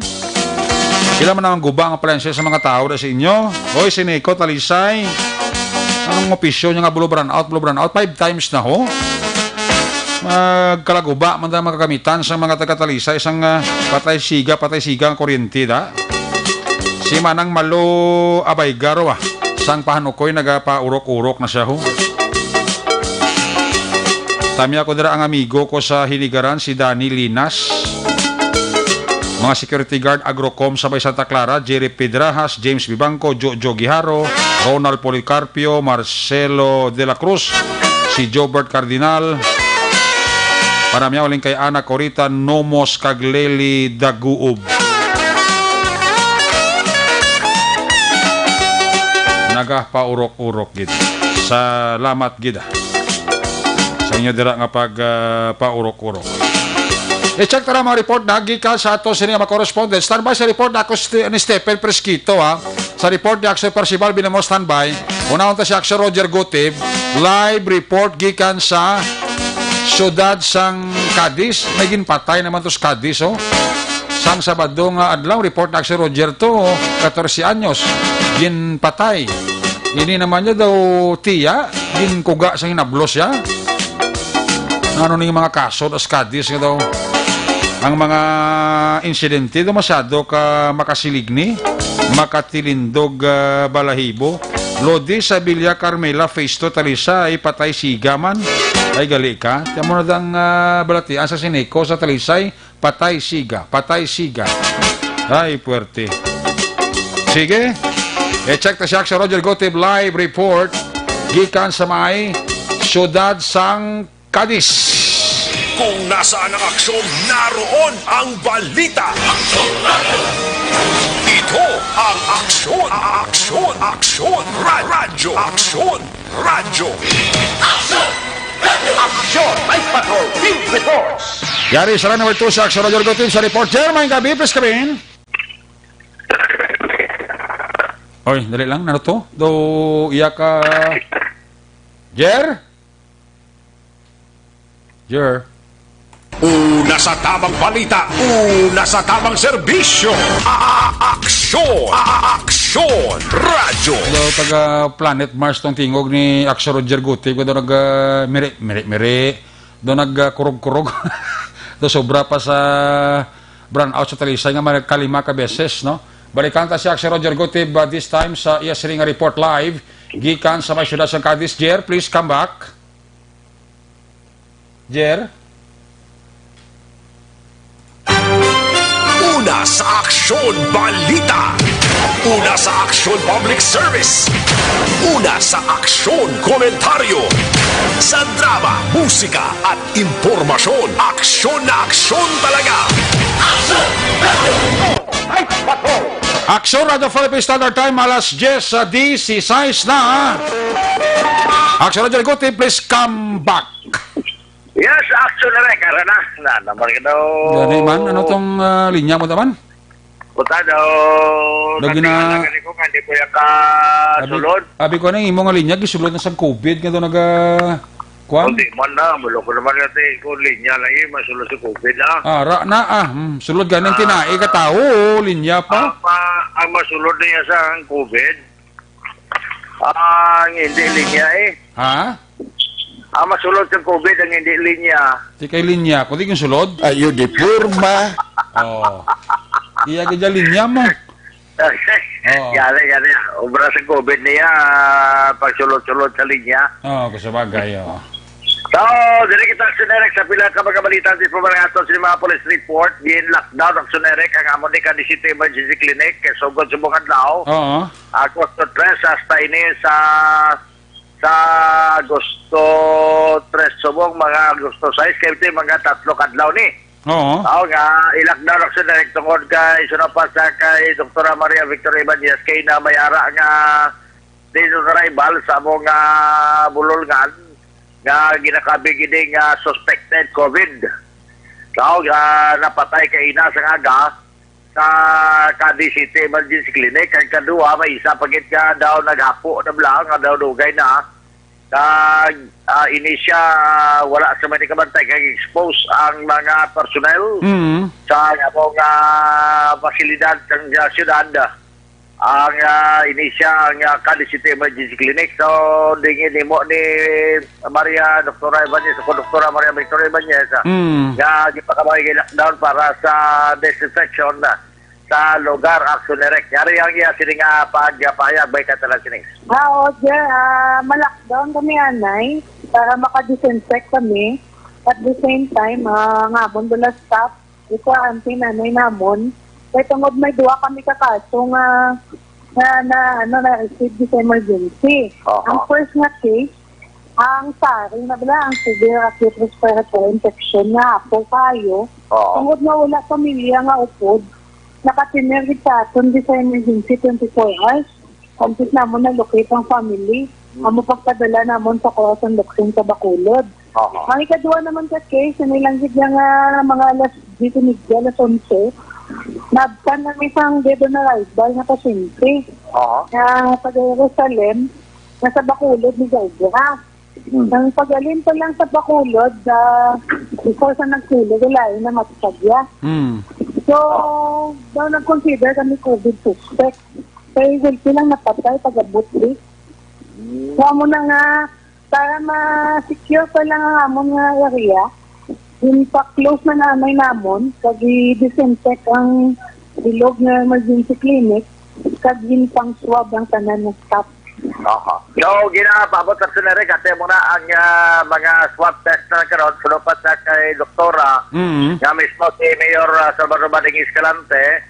Pila man ang guba ang appliances sa mga tao da sa inyo? Oy, Sineco, Talisay. Anong opisyo niya nga bulo brownout, bulo brownout? Five times na ho. Magkalaguba man ang mga kagamitan sa mga taga-Talisay, sang, ah, patay siga, patay siga ang kuryente, da. Si Manang Malo Abaygaro, ah, sang Pahanukoy, nagapaurok-urok na siya, ho. Tamya ko dira ang amigo ko sa Hinigaran, si Danny Linas. Mga security guard, Agrocom sa may Santa Clara, Jerry Pedrajas, James Bibangco, Jojo Guijaro, Ronald Policarpio, Marcelo de la Cruz, si Jobert Cardinal. Para miya uling kay Ana Corita Nomos kag Lely Daguob. Nagapaurok-urok gid. Salamat gid, ah, sa inyo dira nga pag, ah, paurok-urok. I-check ta na mga report na gikan sa ato sini nga mga correspondent. Standby sa report na ako, Ste-, ni Stephen Presquito, ha. Sa report ni Action Percival Binamo, standby. Unahon ta si Action Roger Gutib. Live report gikan sa siyudad sang Cadiz. May ginpatay naman to sa Cadiz, oh. Sang Sabado nga adlaw, report na si Roger to, oh, katorse anyos, ginpatay. Ini naman niya daw tiya, ginkuga sa hinablos siya. Ano ning mga kaso sa Cadiz nga daw? Ang mga insidente daw masyado ka makasiligni, makatilindog, ah, balahibo. Lodi sa Villa Carmela, Festo, Talisay, patay siga man. Ay, gali ka. Tiyan mo na dang, ah, balatian sa Sineco sa Talisay. Patay siga, patay siga. Ay, puwerte. Sige. E-check ta siya sa Roger Gutib live report gikan sa may siyudad sang Cadiz. Kung nasaan ang aksyon, naroon ang balita. Ito ang Aksyon, Aksyon, Aksyon, Ra-, Radyo, Aksyon. Radyo. Action! Action! Night Patrol Team Reports! Yari sa number two sa Action Radyo Team sa report. Jer, may gabi, please come in. Oy, dali lang. Ano to? Do, iya ka... Jer? Jer? Una sa tamang balita, una sa tamang serbisyo. A-, aksyon, a-, aksyon, radyo. Hello, taga Planet Mars tong tingog ni Aksyon Roger Gutib. Daw nag, ah, miri, miri, miri. Daw nag, ah, kurog-kurog. Daw sobra pa sa brownout sa Talisay nga may kalima ka beses, no? Balikan ta si Aksyon Roger Gutib, ah, this time sa iya sini nga report live gikan sa may siyudad sa Cadiz. Jer, please come back. Jer? Una sa Aksyon Balita. Una sa Aksyon Public Service. Una sa Aksyon Komentaryo. Sa drama, musika, at impormasyon. Aksyon na aksyon talaga. Aksyon! Aksyon Radyo Philippine Standard Time, alas diyes, ah, dieciséis na. Aksyon Radyo Gutib, please come back. Yes, Aksyon Rek, ara na. Na naman ka daw. Gani man, ano tong, ah, linya mo naman? Puta daw. Lagi na. Sabi nga na gani ko, nga di ko yung kasulod. Abi, abi ko na, imo nga linya, gisulod na sa covid, nga daw naga, kuwan? Hindi man na, mulo ko naman natin, kung linya lang yun, masulod sa covid, ah. Ah, ra na, ah. Hmm, sulod gani ang, ah, tinai ka tao, linya pa. Ang ma-, ang masulod na yan sa ang covid, ang hindi linya, eh. Ha? Ang masulod sa covid ang hindi linya. Di kay linya, kundi yung sulod. Ayo, di porma. Oh. Iya ka dyan linya mo. Oo. Yan, yan. Obra sa covid niya, pagsulod-sulod sa linya. Oo, kung sabagay, oo. So, dili kita sinerek sa pila ka mga balita di po mga ato sa mga police report. Gin lockdown ang sinerek ang amo ni Cadiz City Emergency Clinic kay sugod sa buong adlaw. Oo. Agosto tres hasta ini sa sa Agosto tres subong, mga Agosto sais, kay ito yung mga tatlo kadlaw ni. Oo. Aw nga, i-lockdown, Action Direct, tungod kay sino pa sa kay Doktora Maria Victoria Ibanez kay na may ara nga dead on arrival sa among ah, bulolngan nga ginakabig ini nga suspected COVID. Tao nga napatay kay ina sa aga sa Cadiz City Emergency Clinic. Ang kadua, may isa pa gid nga daw naghapo na bala nga daw dugay na. Kag ah, ini siya, wala sa may kabantay kag expose ang mga personnel Mm. sa among ah, pasilidad sa syudad. Ang ah, ini siya ang ah, Cadiz City Emergency Clinic. So, dingin nimo ni Maria Doktora Ibanez, o Doktora Maria Victoria Ibanez, ah, Mm. nga gipakabay lockdown para sa disinfection ah, sa lugar, Action Direct. Yari ang iya sini nga pagpahayag, bay ka tanan sining. Ah, oo, Jer, ah, ma-lockdown kami, anay, para maka-disinfect kami. At the same time, ah, nga amon bala staff, i-quarantine anay namon. Kay tungod may duha kami ka kaso nga na, na ano na receive sa emergency. Aha. Ang first nga case, ang SARI na bala, ang severe acute respiratory infection nga apo kayo. Oo. Tungod nga wala pamilya nga upod, nakatinir gid sa aton di sa emergency twenty-four hours. Hangtod namon na-locate ang family. Hmm. Amo pagpadala namon sa Corazon Luksin sa Bacolod. Aha. Ang ikadua naman ka case, nilang gid nga mga alas diyes y media, alas onse, nabtan kami sang dead on arrival nga pasyente Aha. nga taga Jerusalem, nga sa Bacolod ni Gaudra. Hmm. Ang pag-alin pa lang sa Bacolod, ah, before sa nagsulod, wala na matagya. Mm. So, daw nag-consider kami COVID suspect. Kay healthy lang napatay, pag-abot di. So, amo na nga, para ma-secure pa lang ang amon nga area, yung pa-close na nanay namon, kag i-disinfect ang bilog nga emergency clinic, kag yung pang-swab ang tanan ng staff. Aha. So, ginapaabot sa sinere, kasi mo na ang ah, mga swab test na karon, sulupat sa kay doktora, Mm. nga mismo si Mayor ah, Salvador Bading Escalante,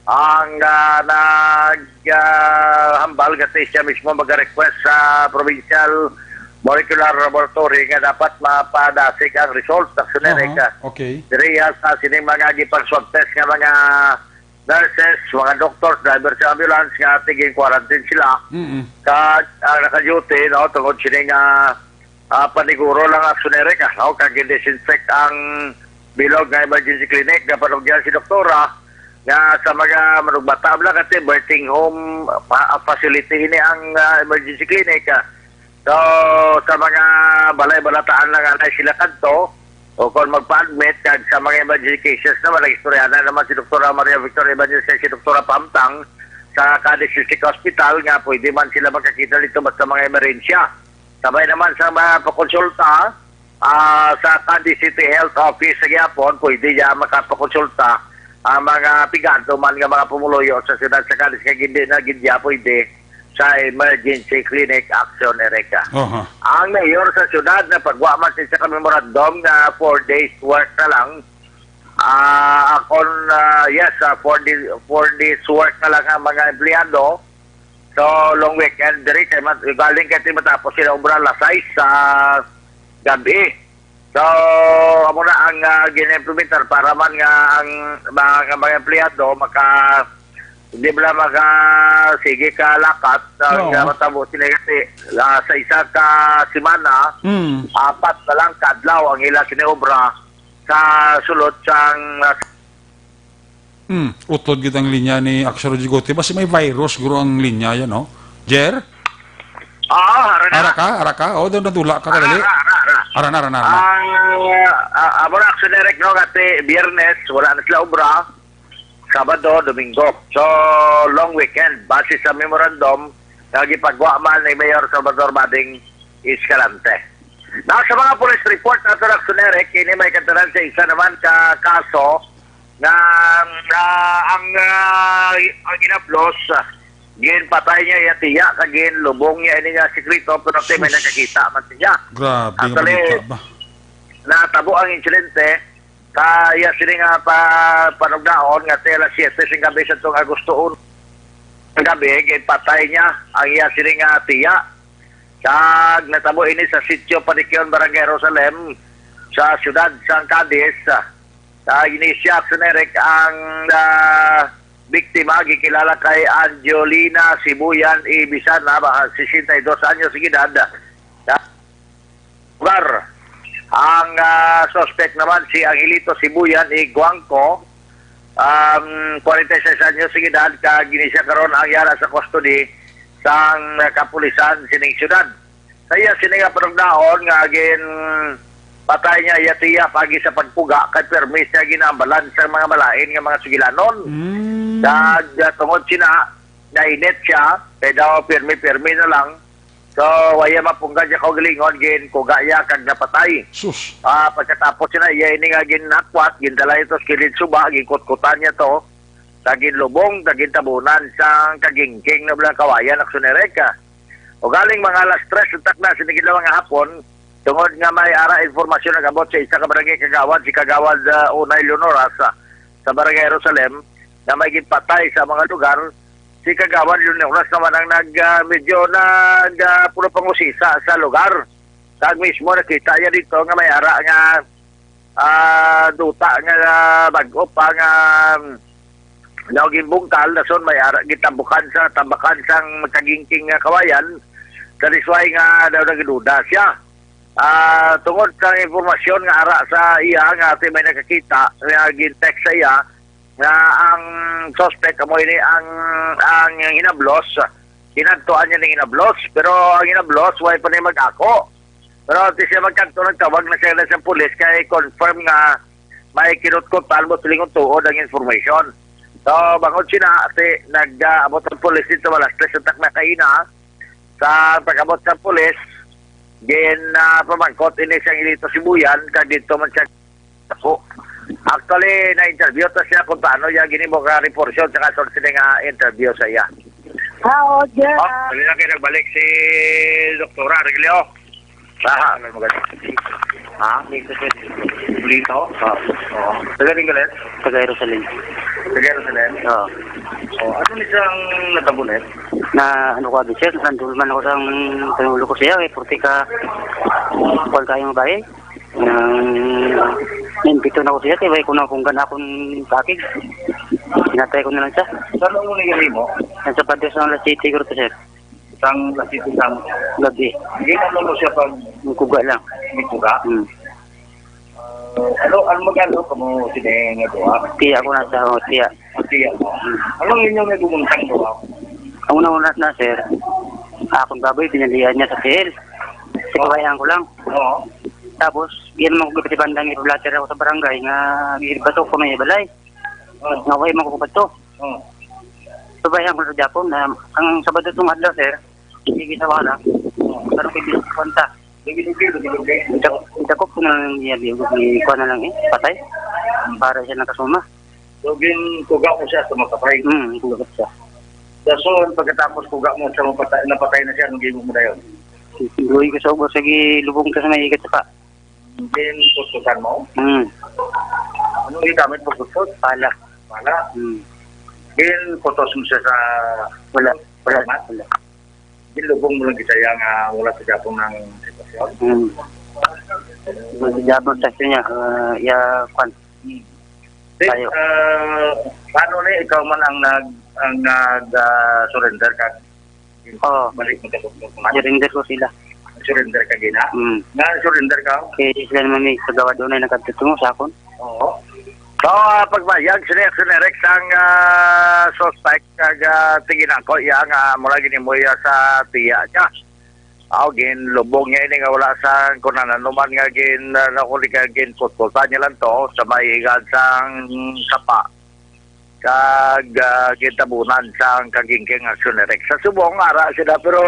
ang ah, nag ah, hambal nga siya mismo mag-request sa Provincial Molecular Laboratory nga dapat mapadasig ang result sa Aha, generic. Okay. Diri sa sining mga gipang swab test nga mga nurses, mga doctors, driver sa ambulance nga tigin quarantine sila. Mm-mm. Kag ang naka-duty, no, tungod sini nga ah, paniguro lang ang generic, ah, no? Kag i-disinfect ang bilog nga emergency clinic nga panugyan si doktora nga sa mga manugbata lang kasi birthing home pa, facility ini ang ah, emergency clinic, ah. So, sa mga balay-balataan lang anay sila kadto o kung magpa-admit kag sa mga emergency cases naman, nag-istorya na naman si doktora Maria Victoria Ibanez kag si doktora Pamtang sa Cadiz District Hospital nga pwede man sila makakita dito basta mga emerhensya. Sabay naman sa mga pakonsulta ah, sa Cadiz City Health Office sa gihapon, pwede niya makapakonsulta ang mga pigado man nga mga pumuluyo sa siyudad sa Cadiz kay hindi na gid niya pwede sa emergency clinic action, Erica. Aha. Ang mayor sa siyudad na pagwa man sa isa ka memorandum nga four days work na lang, ah, akon, ah, yes, ah, four days, four days work na lang ang mga empleyado. So, long weekend diri kay mat-, galing kay ti matapos sila obra alas sais sa gabi. So, amo na ang ah, gina-implementar para man nga ang mga, mga empleyado maka hindi bala maka sige ka lakat sa Oo. nga matabo sila kasi ah, sa isa ka semana, Mm. apat na lang ka adlaw ang ila sini obra sa sulod sang ah, Hmm, utod gid ang linya ni Action Rodrigote. Basi may virus guro ang linya yan, no? Jer? Ah, ara na. Ara ka? Ara ka? O, daw nadula ka kadali. Ara, ara, ara, ara. Ara na, ara na, ara na. Ang ah, amo na, Action Direct, no, kasi Biyernes wala na sila obra. Sabado, Domingo. So, long weekend. Base sa memorandum nga gipagwa man ni Mayor Salvador Bading Escalante. Na sa mga police report nato, Action Direct, kini may katanan sa isa naman ka kaso nga ah, ang ah, ang ginablos, ah, ginpatay niya iya tiya kag ginlubong niya ini nga sikreto, pero ti may nakakita man siya. Grabe nga Actually, balita ba? Natabo ang insidente sa iya sini nga pa, panugnaon nga ti alas siyete sing gabi sa tong Agosto uno nga gabi, ginpatay niya ang iya sini nga tiya. Kag natabo ini sa Sitio Panikyon, Barangay Jerusalem, sa siyudad sang Cadiz. Sa Ignacia Action Eric ang ah, biktima, gikilala kay Angelina Sibuyan Ibisana, ba, sesenta y dos anyos ng edad. Sa lugar, ang ah, suspect naman si Angelito Sibuyan Iguangco, um, kwarenta y seis anyos ng edad, kag ini siya karon ang yara sa custody sang kapulisan sining syudad. Sa iya sini nga panugnaon nga ginpatay niya iya tiya pagi sa pagkuga kay permi siya ginaambalan sa mga malain nga mga sugilanon. Mm. Kag ah, tungod sina nainit siya kay daw pirmi-pirmi na lang. So, waya mapunggan siya kaugalingon, ginkuga iya kag napatay. Sus. Ah, pagkatapos sina iya ini nga ginakwat, gindala ito sa kilid suba, ginkutkutan niya to, kag ginlubong, kag gintabunan sang kagingking na bala kawayan, Action Eric. Ugaling mga alas tres untak na sini adlaw nga hapon, tungod nga may ara informasyon nag-abot sa isa ka barangay kagawad, si Kagawad ah, Unay Leonoras, ah, sa Barangay Jerusalem, na may ginpatay sa mga lugar. Si Kagawad Leonoras naman ang nag ah, medyo nag ah, puno pangusisa sa lugar. Kag mismo nakita niya dito nga may ara nga ah, duta nga ah, bag-o pa nga daw ginbungkal, dason may ara gitambukan sa tambakan sang magkagingking nga kawayan. That is why nga daw nagduda siya. Ah, tungod sa impormasyon nga ara sa iya nga ati may nakakita nga gin-text sa iya nga ang suspect amo ini ang ang hinablos, kinadtuan niya ning hinablos, pero ang hinablos way pa ni mag-ako. Pero di siya magkadto, nagtawag na siya sa pulis kay confirm nga may kinutkutan mo silingon tuod ang information. So, bangod sina, si, nag-abot ang pulis dito alas tres untak na kaina. Sa pag-abot sa pulis, gin ah, pamangkot ini siyang Ilito Sibuyan, kag dito man siya ako. Actually, na-interview ta siya kung paano niya ginimo ka reportion sa kasunod sini nga interview sa iya. Ah, oo, Jer. Oh, ah, dali lang kayo nagbalik si Doktora Reglio. Aha, ano maganda? Ha? Dito, sir. Dito? Oo. Oo. Taga Ringalet? Taga Jerusalem. Taga Jerusalem? Oo. Oh, ano ni siyang natabunet? Na, ano ko, abi, sir, nandun man ako sa panulo ko siya, eh, purti ka, kuwan kayo nga bahay. Nang, naimpito na ko siya, kaya ko na kung gana akong kakig. Sinatay ko na lang siya. Saan mo nangyari mo? Nasa Padre Juan Las Siete, Grupo, sir. Sang Las Siete sa mo? Gabi. Hindi na mo siya pag Ang kuga lang. May kuga? Hmm. Ah, ano, ano magkano ka mo sila nga duha? Tiya ko na sa, oh, tiya. Ang tiya mo? Hmm. Anong inyong nagumuntang duha? Ang una-una na, sir, akong baboy, pinalian niya sa tiil. Sipabayaan ko lang. Oo. Tapos, yan mo ko gabati bandang ipablatter ako sa barangay nga gibato ko may balay. Oo. Nga way mo ko bato. Oo. Sabayaan ko sa Japon na ang Sabado tong adlaw, sir, sige sa wala. Oo. Pero kay bilis kwenta. Sige, sige, sige, sige. Ita-, itakop ko na lang niya, di ko, di ko na lang eh, patay. Para siya nakasuma. So, ginkuga mo siya sa mga patay? Hmm, kuga siya. So, so, pagkatapos kuga mo siya, mapatay, napatay na siya, anong gimo mo dayon? Luoy ko sa ubos, sige, lubong ka sa may igat pa. Ginkutusan mo? Hmm. Anong gigamit mo kutos? Pala. Pala? Hmm. Ginkutos mo siya sa Wala, wala, Mat? Wala. Ginlubong mo lang kita iya nga wala sa Japon ng sitwasyon? Hmm. Wala sa Japon sa niya, ah, iya, kwan. Hmm. Di, Tayo. Ah, paano ni ikaw man ang nag, ang nag, ah, surrender ka? Oo. Balik mo sa Surrender ko sila. Surrender ka gina? Hmm. Nga surrender ka? Kay sila naman may kagawad doon ay nagkatutungo sa akon. Oo. So, ah, pagbayag sila sa Nerex ang ah, suspect kag ah, tingin ako iya nga mula ginimoy sa tiya niya. Aw, ginlubong niya ini nga wala sa kunanan numan nga gin ah, nakuligan, ginputputan niya lang to sa may higad sang sapa. Kag ah, gintabunan sang kagingking aksyon ni Rex. Sa subong, ara sila, pero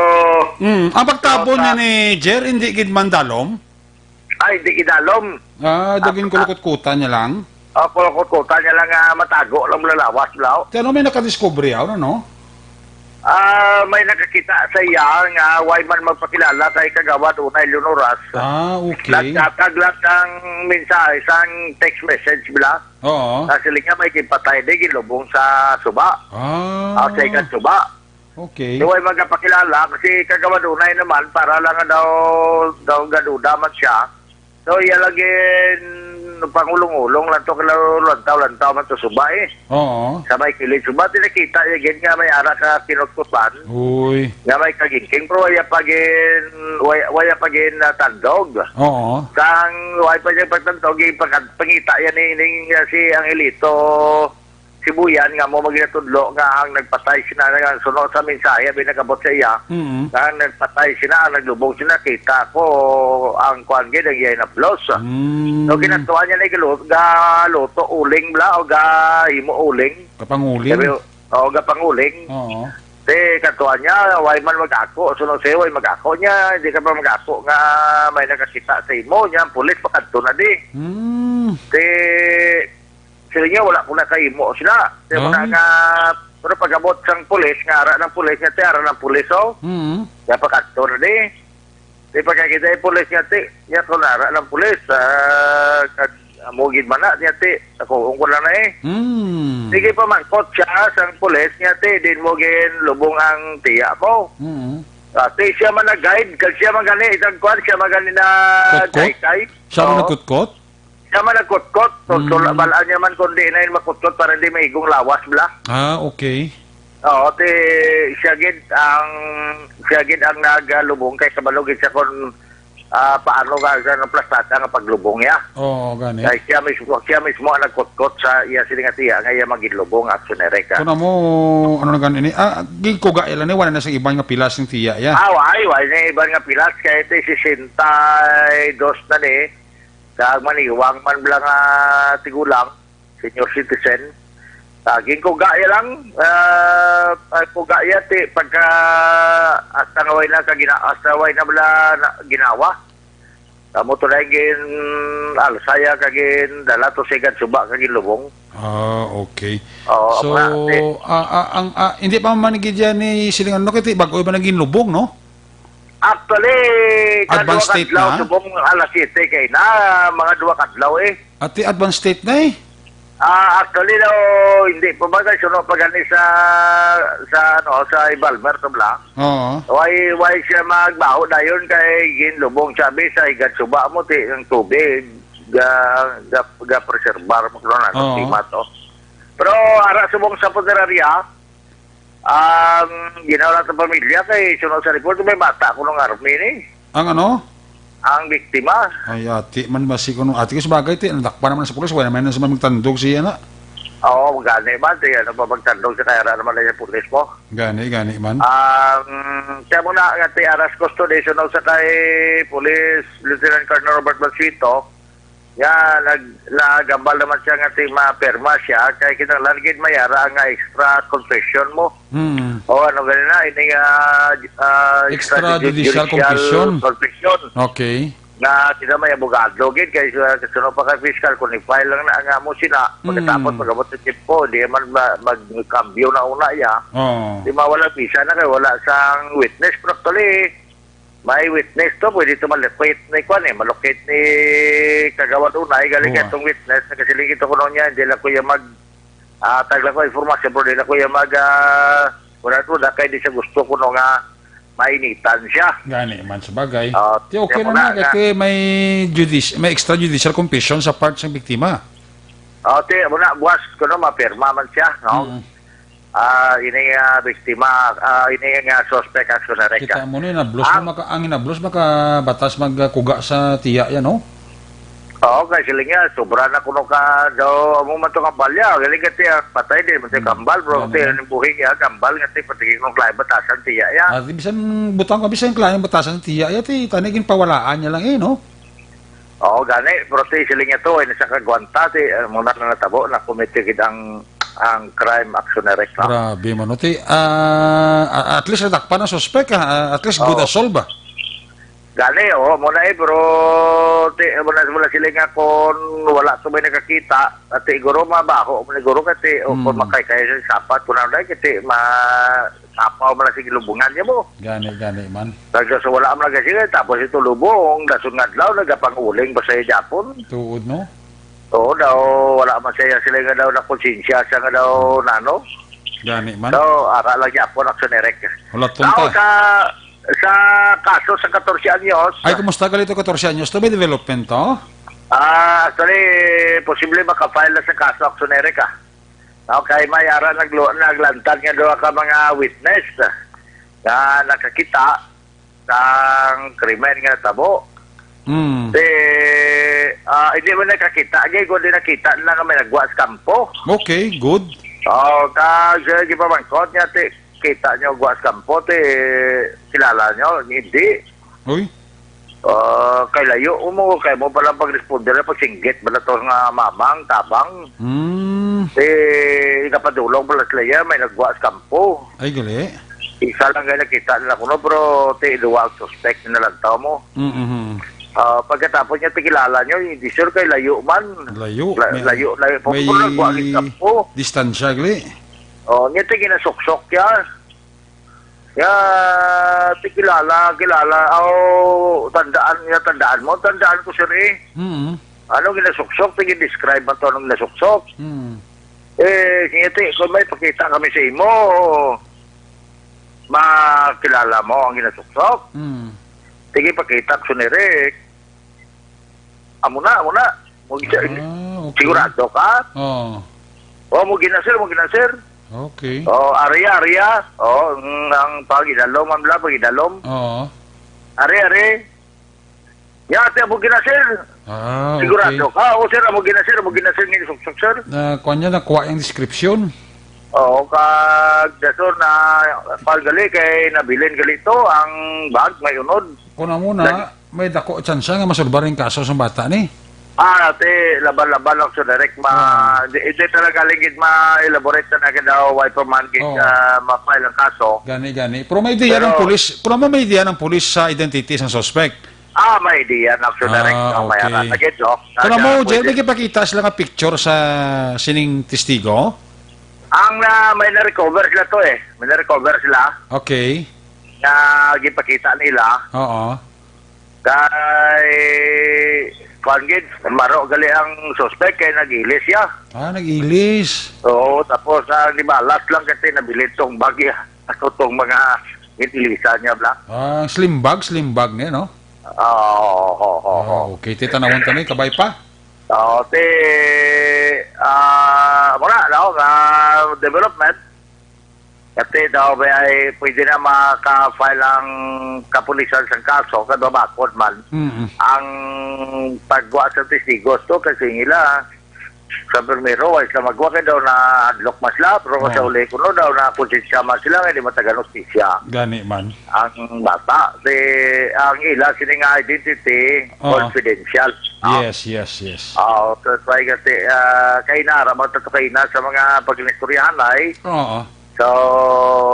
Mm, ang pagtabon Pero sa niya ni Jer, hindi gid mandalom? Ay, hindi gidalom. Ah, daging Ako na. Kulukutkutan niya lang? O, kulukutkutan niya lang nga matago lang lalawas, blaw. Kaya ano may nakadiscovery, ano, no? Ah, may nakakita sa iya nga way man magpakilala kay Kagawad Unay Lunoras. Ah, okay. Nagkataglat ang mensahe sang text message, bla. Oo. Sa siling nga may ginpatay di, ginlubong sa suba. Ah. Ah, sa ikan suba. Okay. So, way magkapakilala, kasi Kagawad Unay naman, para lang daw, daw gaduda man siya. So, iya lagi pangulong-ulong lang to, kalaw-, lantaw-lantaw man to suba eh. Oo. Sa may kilid suba, tinakita niya gid nga may ara ka kinutkutan, Uy. nga may kagingking, pero waya pa gin, waya, waya pa gin, ah, tandog. Oo. Sang waya pa niya pagtandog, ipagkat-, pangita yan ni, ni, si Angelito Sibuyan nga mo maginatudlo nga ang nagpatay sina nga suno sa mensahe abi nagabot sa iya, Mm. nga ang nagpatay sina, ang naglubong sina, kita ko ang kuan gid, ang iyay nablos. Mm. So, kinatuan niya na igalu-, galuto uling bla o gahimo uling. Kapanguling. Sabi, o, gapanguling. Oo. Te, katuan niya, way man mag-ako. Suno siya, way mag-ako niya. Hindi ka pa mag-ako nga may nakakita sa imo. Niya, ang pulis, pakadto na di. Mm. Te, sila niya, wala ko na kaimo sila. Te, wala Ah. nga, pero pag-abot sang pulis, nga ara ng pulis, nga te, ara ng pulis, oh. Mm. Kaya pakadto na di. Te, pagkakita yung pulis nga, te, niya ko na ara ng pulis. Ah, kag, amo gid man na, niya, te, ako, ko lang na eh. Mm. Sige, pamangkot siya sang pulis niya, te, din mo gin lubong ang tiya mo. Mm. Ah, te, siya man nag-guide, kag siya man gani, isang kwan, siya man gani na Kutkot? Taytay. Siya man Oo. nagkutkot? Siya man nagkutkot. So, Mm. so, balaan niya man kung di na yun makutkot para di maigong lawas, bla. Ah, okay. Oo, te, siya gid ang, siya gid ang nagalubong kay kabalo gid siya kung, ah, paano ka sa nang plastata nga paglubong niya. Oo, gani. Kay siya mismo, siya mismo ang nagkutkot sa iya sini nga tiya nga iya magilubong at sunere ka. Kung amo, ano na gani ni? Ah, gikuga ila ni, wala na sa iban nga pilas ng tiya, ya? Ah, why? Why na iban nga pilas? Kaya ito, sesenta y dos na ni. Kag maniwang man bala nga tigulang, senior citizen. Ah, ginkuga ya lang, ah, ah, kuga ya ti pagka hasta nga way na ka gina-, hasta way na bala na ginawa. Amo to na gin alsaya ka gin dala to sa igad suba ka gin lubong. Ah, okay. Oo, So, amo na, ti. ah, ah, ang, ah, hindi pa man gid yan ni siling ano, kay ti bag-o ba naging lubong, no? Actually, Advance kadwa state kadlaw, na? Subong alas siyete kay na, mga duwa kadlaw eh. Ati advance state na eh. Ah, actually daw, hindi pa ba kay suno pa gani sa, sa, ano, sa Ibalmer to bla? Oo. Why, why siya magbaho dayon kay ginlubong sabi sa igad suba mo ti ang tubig ga, ga, ga preserbar mo kuno na Oo. Tima to. Pero ara subong sa punerarya, ang ginawa natin pamilya kay suno sa report may bata kuno nga army ni. Ang ano? Ang biktima. Ay, ati man ba si kuno ati ko sa bagay ti nadakpan naman sa pulis, wala naman na sa magtandog siya na. Oo, gani man, ti ano pa magtandog sa kaya naman na yung pulis mo. Gani, gani man. Ang siya muna nga ti aras custody, suno sa kay Police Lieutenant Colonel Robert Mansito, nga nag-, nagambal naman siya nga ti mapirma siya, kay kinahanglan gid mayara nga extra confession mo. Hmm. O ano gani na, ini nga, ah, Extrajudicial extrajudicial confession. Confession. Okay. Nga sila may abogado gid, kay sa, sa sunod pa kay fiscal, kung i-file lang na nga mo sila, pagkatapos Mm. pag-abot sa tiyempo, di man ma-, magkambyo na una iya. Oo. Di mawala visa na kay wala sang witness, pero actually, may witness to, pwede to malocate ni kwan eh, malocate ni Kagawad Unay, galing Oo. Katong witness, nagasiling ito kuno niya, hindi lang ko iya mag, ah, tag lang ko informasyon, pero hindi lang ko iya mag, ah, wala to, na kay di siya gusto kuno nga mainitan siya. Gani man sa bagay. Ah, Ti, okay kaya na mo na, na, kay na. Kay may judici-, may extrajudicial confession sa part sa biktima. Ah, ti, mo na, buwas ko no, mapirma man siya, no? Mm. Ah, ini nga biktima, ah, ini nga suspect ang sunarek Kita ka. Mo ni, nablos Ang mo maka, ang hinablos maka batas magkuga sa tiya yan, no? Oo, kay sila nga, sobra na kuno ka daw, amo man to kambal ya. Galing ka tiya, patay din, man to Mm. kambal, bro. Ano Tiya, man? Ang buhi ya, kambal nga tiya, pati kung klay batasan tiya ya. Ah, di bisan butang ka, bisan klay batasan tiya ya, ti, tani ginpawalaan niya lang eh, no? Oo, gani, pero ti, sila nga to, ay nasa kagwanta, ti, ah, muna na natabo, na committee gid ang, ang crime action direct, no? Grabe man, no? Ti, ah, a-, at least nadakpan ang suspek, ah, ah, at least good Oo. Assault ba? Gani, oo, muna eh, pero ti, muna, muna sila nga kung wala to may nakakita, at siguro mabaho, siguro kasi, o kung Hmm. makay kayo sa sapat, kung ano, kasi ma-, sapaw man lang sige lubungan niya mo. Gani, gani man. Kag sa wala man lang kasi, tapos ito lubong, dason nga adlaw, nagapang-uling pa sa iya Japon. Tuod, no? Oo, daw, wala man siya sila nga daw nakonsensya siya nga daw nano. Gani man. Daw, ara lang niya ako, action direct. Wala Daw, tunta. Sa, sa kaso sa katorse anyos, Ay, kumusta ka dito, katorse anyos? To may development to? Ah, actually, posible maka-file na sa kaso, Action Eric, ah. Okay, may ara naglu-, naglantad nga duha ka mga witness, ah, nga nakakita sang krimen nga natabo. Hmm. Di, ah, hindi mo nakakita, gay, kundi nakita nila nga may nagwa sa kampo. Okay, good. Oh, kag, eh, gipamangkot niya, ti, kita niyo gwa sa kampo, ti, kilala niyo? Hindi. Uy. Ah, kay layo mo, kay mo pala pag-responder na pagsinggit, bala to nga mamang, tabang. Hmm. Eh, ikapadulong pala sila yan, may nagwa sa kampo. Ay, gali. Isa lang kayo nakita nila kuno, pero ti duwa ang suspect na lang tao mo. Mm-hmm. Ah, pagkatapos niya, tikilala niyo, hindi sure kay layo man. Layo. La-, May, layo, layo. Pag may puro nagwa ang kampo. Distansya, gali. Oh, niya ti ginasuksok ya. Ya, ti kilala, kilala. Oh, tandaan niya, tandaan mo. Tandaan ko, sir, eh. Mm-hmm. Ano ginasuksok? Ti gin-describe man to anong ginasuksok. Mm. Eh, sige, ti, kung may pakita kami sa imo, makilala mo ang ginasuksok. Mm. Sige, pakita ko, Sir Eric. Amo na, amo na. Mo gina-, Ah, okay. Sigurado ka? Oh. Oh, mo gina, sir, mo gina, sir. Okay. Oh, ari, ari, ah. Oh, ang, ang pag-idalom, ang bla, pag-idalom. Oo. Ari, ari. Ya, ate, mo gina, sir. Ah, Sigurado okay. ka? Oh, sir, mo gina, sir, mo gina, sir, ni suksok, sir. Na, kuwan niya, nakuha yung description. Oo, kag dason na pag gali kay nabilin gali to ang bag may unod. Kung amo na, Nag- may dako tsansa nga masulbar ang kaso sa bata ni. Ah, ate, laban-laban lang sa direct ma-, Ah. di, di talaga lingid ma-elaborate na nga daw why pa man gid, Oo. ah, ma-file ang kaso. Gani, gani. Pero may idea Pero ng pulis, pero may idea ng pulis sa identity sang suspect. Ah, may idea na, Sir Direk, Ah, no? May okay. ara na gid, no? Pero Sa mo, Jay, pulis. May gipakita sila nga picture sa sining testigo? Ang na, may na-recover sila to, eh. May na-recover sila Okay. na gipakita nila. Oo. Kay, kuwan gid, maro gali ang suspect kay nag-ilis siya. Ah, nag-ilis. Oo, tapos, ah, di ba, last lang kasi nabilin tong bag, ah. Ako tong mga ginilisan niya, bla. Ah, slim bag, slim bag niya, no? Ah, oo, oo, oo, oo. Ah, okay. Ti, tanawon ta ni, kabay pa? Oo, ti, ah, wala, no, nga development. Kasi daw may ay pwede na maka-file ang kapulisan sa kaso, kadwa bakod man. Mm-mm. Ang pagwa sa testigos to, kasi nila, sa primero, ay sa magwa kay daw na hadlok man sila, pero sa Oo. uli kuno daw na konsensya man sila, nga di matagan hustisya. Gani man. Ang bata, di, ang ila sini nga identity, Oo. confidential. No? Yes, yes, yes. Oo, so, so, ay kasi, ah, kay na, raman to kay na sa mga pagnistoryahan ay. Oo. So,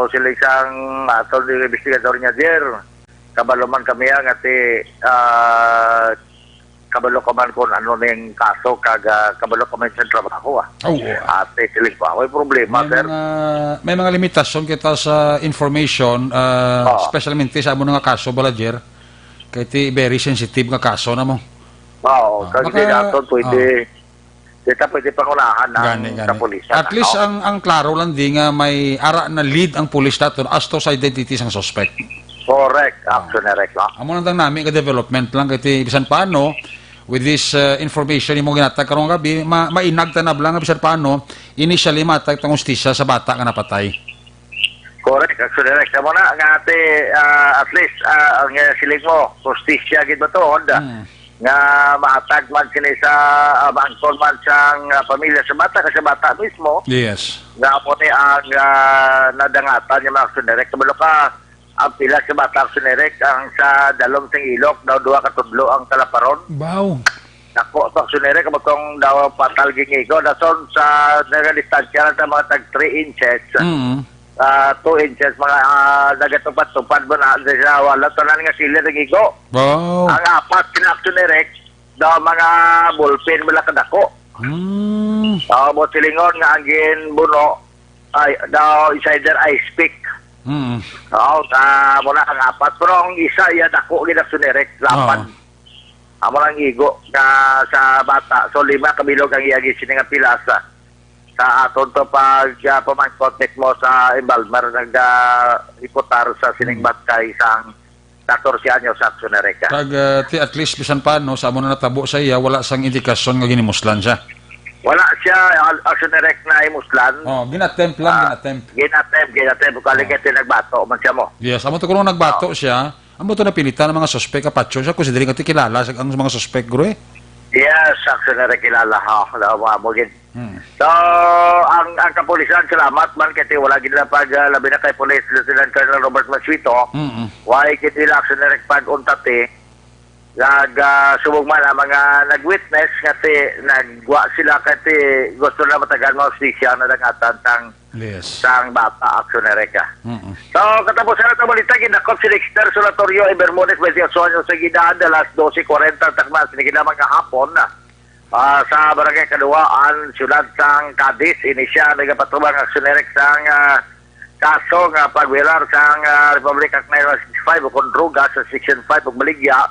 sila isang aton investigador niya, Jer. Kabalo man kami, ah, nga ti, ah, kabalo ka man kung ano ning kaso, kag, ah, kabalo ka man sa trabaho, ah. Oo, ah. Ate, siling pa, may problema, May sir. mga, may mga limitasyon kita sa information, ah, Oo. especialmente sa amo nga kaso, bala, Jer. Kay ti very sensitive nga kaso na mo. Oo, Ah, kag baka, di naton pwede, ah. di ta pwede pangunahan ang Gani, gani. kapulisan, At least ano? ang, ang klaro lang di nga may ara na lead ang pulis naton as to sa identity sang suspect. Correct, Ah. Action Direct, no? Amo lang tang nami ka development lang kay ti bisan paano with this, uh, information imo ginatag karong gabi, ma-, mainag ta na lang nga bisan paano initially matag tang hustisya sa bata nga napatay. Correct, Action Direct. Amo na nga ate, ah, at least, ah, ang, eh, siling mo, hustisya gid ba to, Honda? Hmm. Nga mahatag man sini sa, ah, maangkon man sang, ah, pamilya sa bata, kasi bata mismo, Yes. nga amo ni ang, ah, nadangatan niya, mga Action Direct. Kabalo ka, ang pila sa bata, Action Direct, ang sa dalom sang ilok, daw duha ka tudlo ang kalaparon. Baw. Dako to, Action Direct, amo tong daw patal gingigo. Dason sa nagadistansya lang sa mga tag three inches. Mm. Ah, two inches, mga, ah, nagatupad-tupad mo na, di siya, wala tanan nga sila nagigo. Wow. Ang apat, kina Action Direct, daw mga ballpen, wala kadako. Hmm. Ah, mo silingon nga ang ginbuno, ay, daw, is either ice pick. Hmm. Oo, ka, muna ang apat. Pero ang isa, iya dako, gid Action Direct, lapad. Oo. Amo lang igo nga sa bata. So, lima ka bilog ang iya gisini nga pilas, ah. Sa aton to pag, ah, pamangkot mismo sa embalmer, nag, ah, reportar sa sining Hmm. batkay sang katorse anyos, Action Director. Kag, ah, ti at least, bisan pa, no, sa amo na natabo sa iya, wala sang indikasyon nga ginimuslan siya. Wala siya, Al-, Action Director, na imuslan. Oh, ginatempt lang, Ah, ginatempt. Ginatempt, ginatempt. Kung Oh. Allegedly nagbato man siya mo. Yes, amo to kung nagbato Oh. siya, amo to napilitan ang mga suspek, kapatyo siya, considering ati kilala sa, ang mga suspek, guro, eh. Yes, Action Director, kilala. Oh, wala mo, amo gid. Hmm. So, ang, ang kapulisan, salamat man kay ti wala gid lang pag, ah, labi na kay Police Lieutenant Colonel Robert Masuito. Mm-mm. Why kay ti Action Director pag-untati, nag, ah, subong man ang mga nag-witness nga ti nagwa sila kay ti gusto na matagan mo hustisya na dangatan sang, Yes. sang bata, Action Director. Mm-mm. So, katapos na itong balita, gindakop si Dexter Solatorio Bermudez, twenty-eight anyos sa edad, alas doce cuarenta takna, sinigila mga hapon, ah, sa Barangay Kaduwaan, siyudad sang Cadiz. Ini siya nagapatubang, Action Director, sang, ah, kaso nga pagbiyolar sang, ah, Republic Act nine one six five o kon droga sa Section five ug baligya.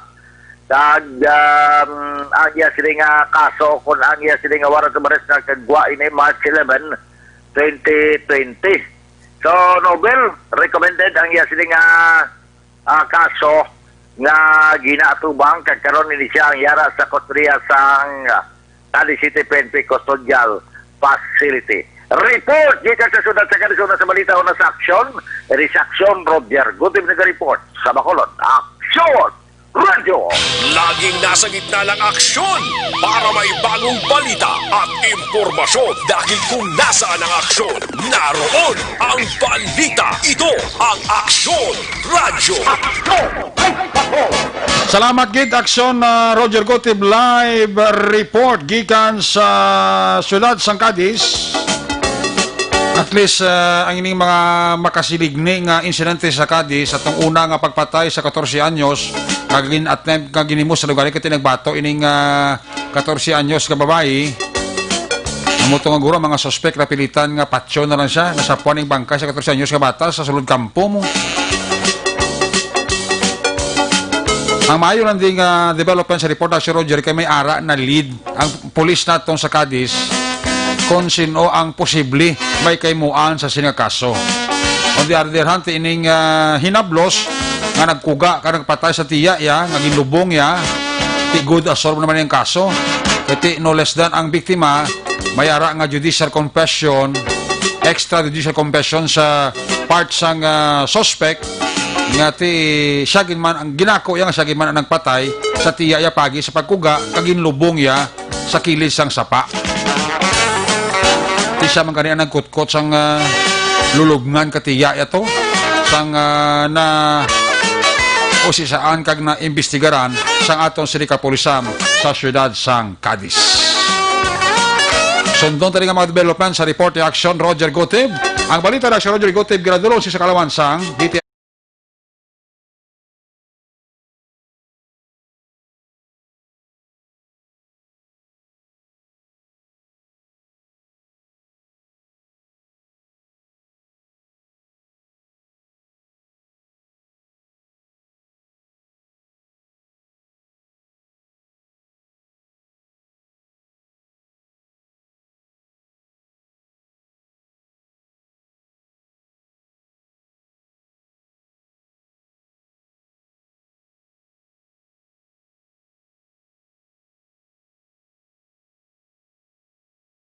Kag, um, ang iya sini nga kaso, kon ang iya sini nga warrant of arrest nagkagwa ini March eleven, twenty twenty. So, Nobel, recommended ang iya sini nga ah, kaso nga ginaatubang, kag karon ini siya ang yara sa kustodiya sang, ah, Cadiz City P N P Custodial Facility. Report gikan sa siyudad sa Cadiz, una sa balita, una sa aksyon. Iri sa aksyon, Roger Gutib naga-report sa Bacolod. Aksyon! Radyo! Laging nasa gitna ng aksyon para may bagong balita at impormasyon, dahil kung nasaan ang aksyon, naroon ang balita. Ito ang Aksyon Radyo. Salamat gid, Aksyon, ah, Roger Gutib, live report gikan sa siyudad sang Cadiz. At least, ah, ang ining mga makasiligni nga insidente sa Cadiz, atong una nga pagpatay sa katorse anyos, nga gin-attempt nga ginhimo sa lugar, kay ti nagbato ining, ah, katorse anyos nga babayi. Amo to nga guro, mga suspek napilitan nga patyon na lang siya, nasapuan ning bangkay sa katorse anyos nga bata sa sulod kampo mo. Ang maayo lang ding, ah, development sa report, Action Roger, kay may ara na lead ang pulis naton sa Cadiz kon sin-o ang posible may kahimuan sa sini nga kaso. On the other hand, ining, ah, hinablos nga nagkuga ka nagpatay sa tiya iya, nga ginlubong iya, ti good assault naman ang kaso. Kay ti no less than ang biktima, may ara nga judicial confession, extrajudicial confession sa part sang, ah, suspect nga ti siya gid man ang ginako iya nga siya gid man ang nagpatay sa tiya iya pagi sa pagkuga kag ginlubong iya sa kilid sang sapa. Ti siya man gani ang nagkutkot sang, ah, lulubngan ka tiya iya to sang, ah, na usisaan kag naimbestigaran sang aton sini kapulisan sa siyudad sang Cadiz. Sundon tani nga mga development sa report ni Action Roger Gutib. Ang balita ni Action Roger Gutib, ginadul-ong sa kalawan sang D T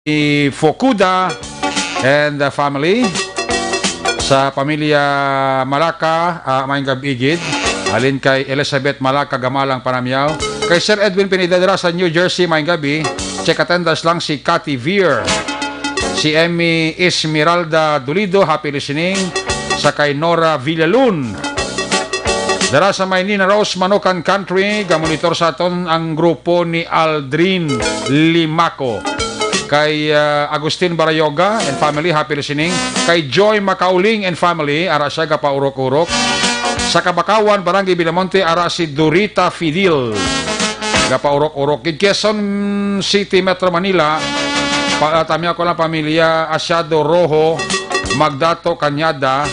Ni Fukuda and the family. Sa pamilya Malaka, ah, maayong gab-i gid. Halin kay Elizabeth Malaka Gamalang Panamyaw. Kay Sir Edwin Pineda dira sa New Jersey, maayong gab-i. Check attendance lang si Cathy Veer. Si Emmy Esmeralda Dolido, happy listening. Sa kay Nora Villalun. Dara sa may Nina Rose Manukan Country, gamonitor sa aton ang grupo ni Aldrin Limaco. Kay, ah, Agustin Barayoga and family, happy listening. Kay Joy Macauling and family, ara siya gapaurok-urok. Sa Kabakawan, Barangay Villamonte, ara si Dorita Fidel. Gapaurok-urok. Gid Quezon City, Metro Manila, pa, ah, tami ako lang pamilya, Asyado Rojo, Magdato Cañada,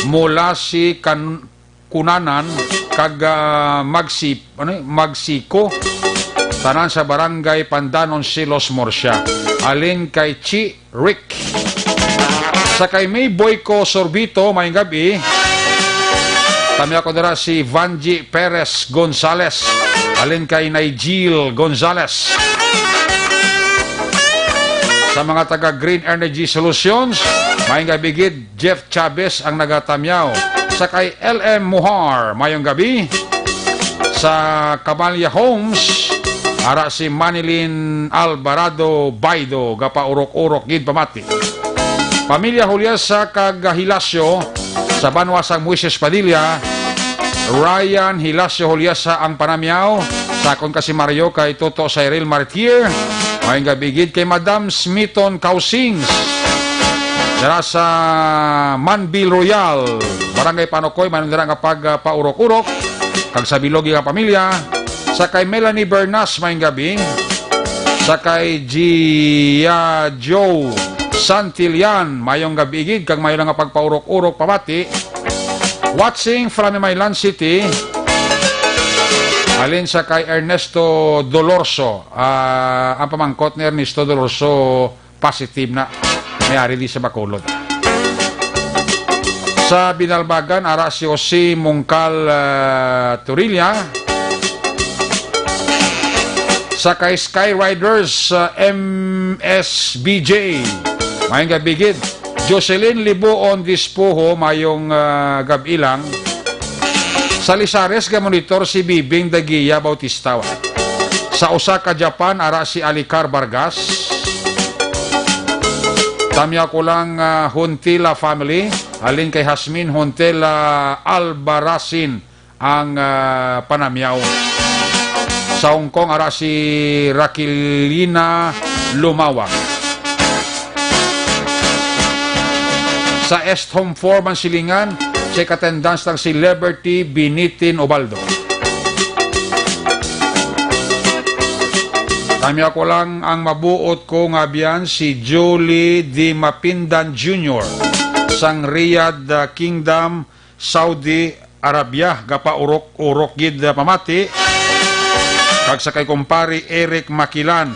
mula si Kan-, Kunanan, kag, ah, Magsi-, ano, Magsiko, tanan sa Barangay Pandanon, Silos, Murcia. Alin kay Chi Rick. Sa kay May Boyco Sorbito, maayong gab-i. Tamyaw ko dira si Vanji Perez Gonzalez, halin kay Nigel Gonzalez. Sa mga taga Green Energy Solutions, maayong gabi gid, Jeff Chavez ang nagatamyaw. Sa kay L M Muhar, maayong gabi. Sa Camallia Homes, ara si Manilyn Alvarado Baido, gapaurok-urok gid pamati. Pamilya Juliasa kag Hilasio, sa banwa sang Moises Padilla, Ryan Hilasio Juliasa ang panamyaw. Sa akon ka si Mario kay Toto Cyril Martir. Maayong gabi gid kay Madam Smiton Causings. Dara sa Manbil Royal, Barangay Panokoy, man dira nga pagpaurok-urok. Kag sa bilog nga pamilya, sa kay Melanie Bernas, maayong gabi. Sa kay Gia Joe Santillan, maayong gabi gid, kag maayo lang nga pagpaurok-urok pamati. Watching from Imaylan City, halin sa kay Ernesto Dolorso. Ah, ang pamangkot ni Ernesto Dolorso, positive na. May ari di sa Bacolod. Sa Binalbagan, ara si Jose Mungkal, ah, Torilla. Sa kay Skyriders, ah, M S B J. Maayong gabi gid. Jocelyn Libuon Dispuho, maayong, ah, gab-i lang. Sa Lizares, ga-monitor si Bibing Dagiya Bautista. Sa Osaka, Japan, ara si Alicar Vargas. Tamyaw ko lang, ah, Huntila family. Halin kay Hasmin Huntila Albarracin ang, ah, panamyaw. Sa Hong Kong, ara si Raquelina Lumawa. Sa Est Home four, Mansilingan, check attendance lang si Liberty Binitin Ubaldo. Tamyaw ko lang ang mabuot ko nga abyan, si Julie Di Mapindan Junior sang Riyadh, ah, Kingdom, Saudi Arabia, gapaurok-urok gid, ah, pamati. Kag sa kay kumpare Eric Makilan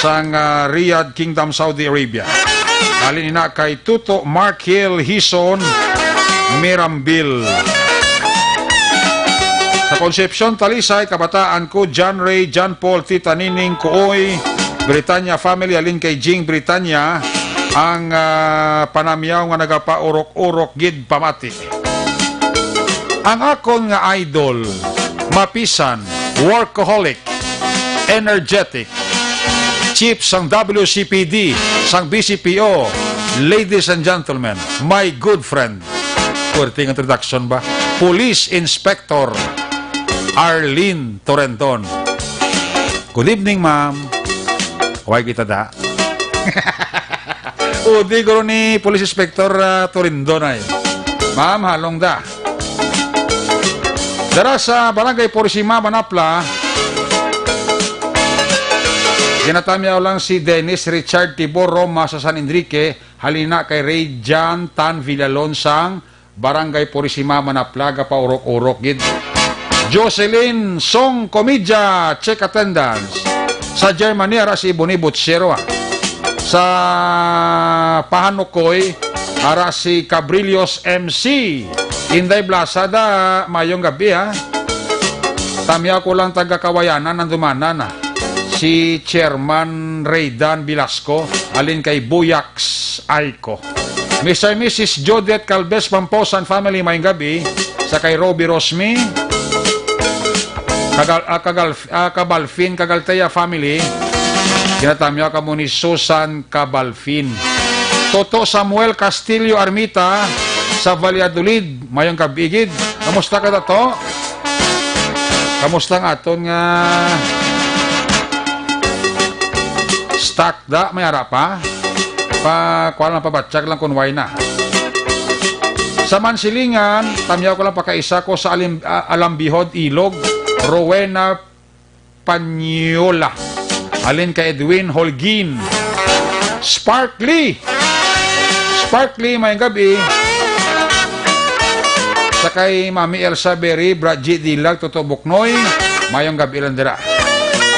sang, ah, Riyadh, Kingdom, Saudi Arabia. Halin ina kay Tuto Mark Hill Hison Mirambil. Sa Concepcion, Talisay, kabataan ko, John Ray, John Paul, Tita Nining, Kuoy, Britanya family, halin kay Jing Britanya, ang, ah, panamyaw nga nagapaurok-urok gid pamati. Ang akon nga idol, mapisan, workaholic, energetic, chief sang W C P D, sang B C P O, ladies and gentlemen, my good friend. Pwerte nga introduction ba? Police Inspector Arlene Torrenton. Good evening, ma'am. Why kita da? O, di guro ni Police Inspector, ah, Torrenton ay. Ma'am, halong da. Dara sa Barangay Purisima, Manapla, ginatamyaw lang si Dennis Richard Tibor Roma sa San Enrique, halin ina kay Ray Jan Tan Villalon sang Barangay Purisima, Manapla, gapaurok-urok gid. Jocelyn Song Comidya, check attendance. Sa Germany, ara si Iboni Butsero, ah. Sa Pahanukoy, ara si Cabrillos M C. Inday Blasada, maayong gab-i, ha. Tamyaw ko lang taga Kawayanan, nandumanan, ah. Si Chairman Raydan Velasco, halin kay Buyaks Aiko. Mister and Missus Jodette Calves Pamposan family, maayong gab-i. Sa kay Roby Rosmi, Kagal-, ah, Kagal-, ah, Kabalfin, Kagaltea family. Ginatamyaw kamo ni Susan Kabalfin. Toto Samuel Castillo Armita sa Valladolid, maayong gab-i gid. Kamusta ka, Toto? Kamusta ang aton nga stock da? May ara pa? Pa, kuha lang, pabatsyag lang kung way na. Sa Mansilingan, tamyaw ko lang pakaisa ko sa Alim-, ah, Alambihod, Ilog, Rowena Panyola. Halin kay Edwin Holguin. Sparkly! Sparkly, maayong gab-i. Sa kay Mami Elsa Berry, Bra G Dilag, Toto Buknoy, maayong gab-i lang dira.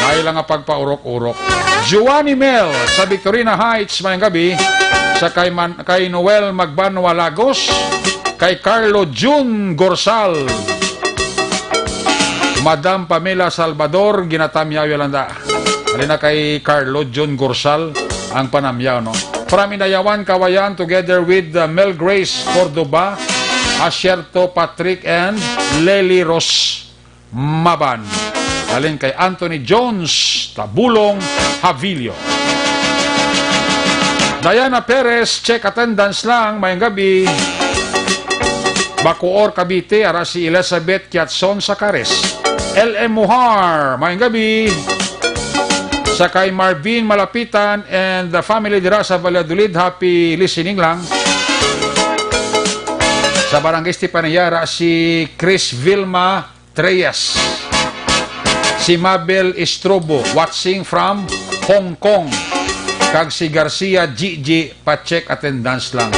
Maayo lang nga pagpaurok-urok. Giovanni Mel sa Victorina Heights, maayong gab-i. Sa kay Man-, kay Noel Magbanwa Lagos, kay Carlo Jun Gorsal. Madam Pamela Salvador, ginatamyaw ya lang da. Halin na kay Carlo Jun Gorsal ang panamyaw, no? From Inayawan, Kawayan, together with, uh, Mel Grace Cordoba, Asierto Patrick, and Lely Ros Maban. Halin kay Anthony Jones, Tabulong, Havilio. Diana Perez, check attendance lang, mayong gabi. Bacoor, Cavite, ara si Elizabeth Kiatson Sacares. L M Muhar, mayong gabi. Sa kay Marvin Malapitan and the family dira sa Valladolid, happy listening lang. Sa Barangay Estefania, ara si Chris Vilma Treyes. Si Mabel Estrobo, watching from Hong Kong. Kag si Garcia Gigi, pa-check attendance lang.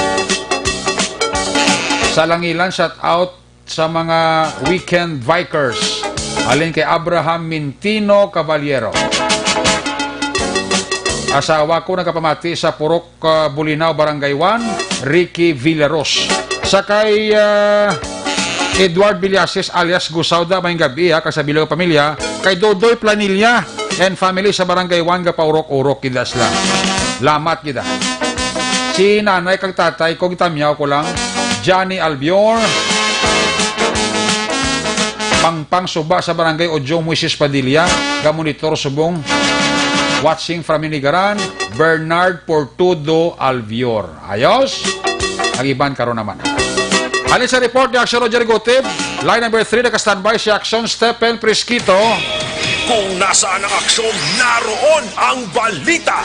Sa Langilan, shout out sa mga weekend bikers. Halin kay Abraham Mintino Caballero. Asawa ko nagapamati sa Purok, ah, Bulinaw, Barangay one, Ricky Villaros. Sa kay, ah, Edward Villasis alias Gusawda, mayong gabi, ha, kag sa bilog nga pamilya, kay Dodoy Planilla and family sa Barangay one, gapaurok-urok gid sila. Lamat gid, ha. Si nanay kag tatay ko, gitamyaw ko lang, Johnny Albior, Pangpang Suba sa Barangay Ojo, Moises Padilla, ga-monitor subong, watching from Inigaran, Bernard Portudo Albior. Ayos? Ang iban karon naman. Halin sa report ni Action Roger Gutib, line number three, naka-standby si Action Stephen Prisquito. Kung nasaan ang aksyon, naroon ang balita.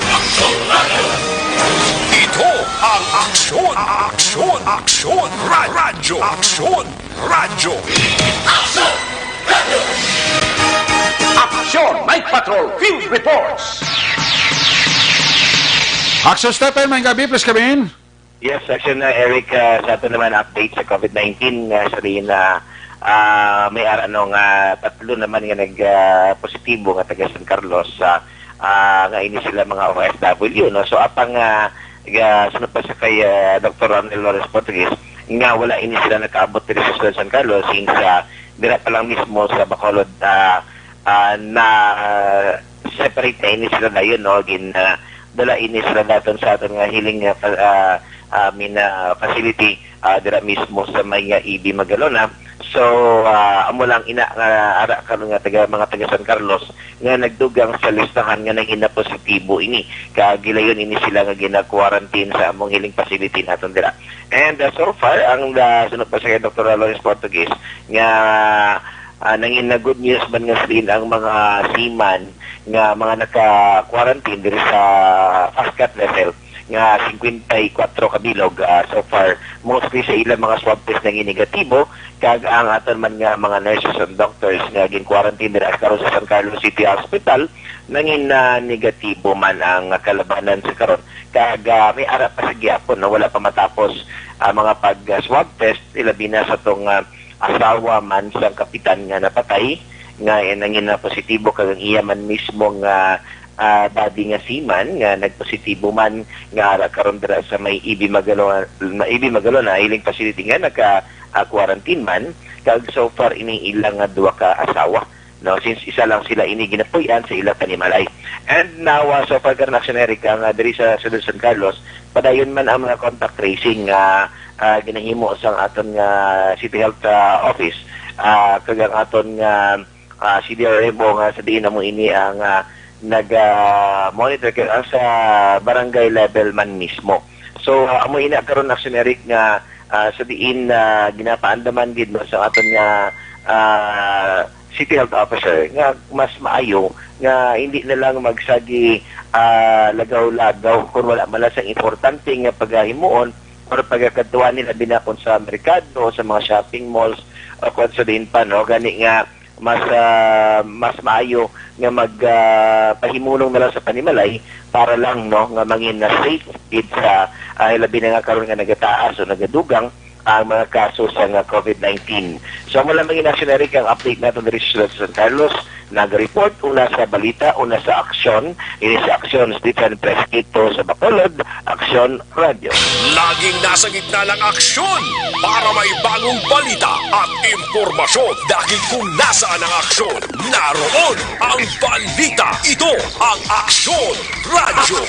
Ito ang Aksyon, Aksyon, Aksyon Ra-, Radyo, Aksyon Radyo. Action Night Patrol Field Reports. Action Stephen, mayong gabi, please come in. Yes, Action, uh, Eric, uh, sa aton naman update sa COVID nineteen, uh, sa diin na, uh, may ara, no, nga tatlo naman nga nag, uh, positibo nga taga San Carlos, uh, uh, nga ini sila mga O F W, no? So, apang, uh, ga-, sunod pa sa kay, uh, Doktor Ronel Lores Portugues, nga wala ini sila nakaabot diri sa siyudad San Carlos, since, uh, dira pa lang mismo sa Bacolod, uh, uh, na, uh, separate na ini sila dayon, no? Gin, uh, dala ini sila daton sa aton nga healing, uh, fa-, uh, I mean, uh, facility, uh, dira mismo sa may, uh, E B Magalona. So, uh, amo lang ina nga ara karon nga taga, mga taga San Carlos nga nagdugang sa listahan nga nangina positibo ini. Kag gilayon ini sila nga gina-quarantine sa among healing facility naton dira. And, uh, so far, ang, uh, sunod pa sa kay Doktor Aloysius Portugues nga, uh, nangina good news man nga sa diin ang mga seaman nga mga naka-quarantine diri sa FASTCAT vessel nga singkwenta y kuwatro ka bilog, ah, so far, mostly sa ilang mga swab test nga negatibo, kag ang aton man nga mga nurses and doctors nga gin-quarantine dira karon sa San Carlos City Hospital, nangin, ah, negatibo man ang kalabanan sa karon. Kag, ah, may ara pa sa gihapon, no? Wala pa matapos ang mga pag-swab test, ilabi na sa tong, ah, asawa man sang kapitan nga napatay, nga, eh, nangin na positibo, kag ang iya man mismo nga, ah, buddy nga seaman nga nagpositibo man, nga ara karon dira sa may E B Magalona, E B Magalona healing facility nga naka, ah, quarantine man, kag so far ini ilang nga duha ka asawa, no, since isa lang sila ini ginapuy-an sa ilang panimalay. And now, ah, so far karon, Action Eric, nga diri sa siyudad San Carlos, padayon man ang mga contact tracing nga, ah, ginahimo sang aton nga City Health, ah, Office, ah, kag ang aton nga, ah, C D R M O nga sa diin amo ini ang, ah, nag, ah, monitor kag ang sa barangay level man mismo. So, ah, amo ina karon, Action Eric, nga, ah, sa diin, ah, ginapaandaman gid, no, sa aton nga, ah, City Health Officer nga mas maayo nga hindi na lang magsagi, ah, lagaw-lagaw kung wala man lang sang importante nga pagahimuon or pagakadtuan nila, binakon sa merkado o sa mga shopping malls o kung sa diin pa, no? Gani nga mas, ah, mas maayo nga mag, ah, pahimulong na lang sa panimalay para lang, no, nga mangin na safe gid sa, ah, labi na nga karon nga nagataas o nagadugang ang mga kaso sa nga COVID nineteen. So, amo lang, mga Action Eric, ang update nato diri sa San Carlos. Nag-report una sa balita, una sa aksyon, ini sa Aksyon Stephen Fresquito sa Bacolod, Aksyon Radio. Laging nasa gitna ng aksyon para may bagong balita at impormasyon. Dahil kung nasaan ang aksyon, naroon ang balita. Ito ang Aksyon Radyo.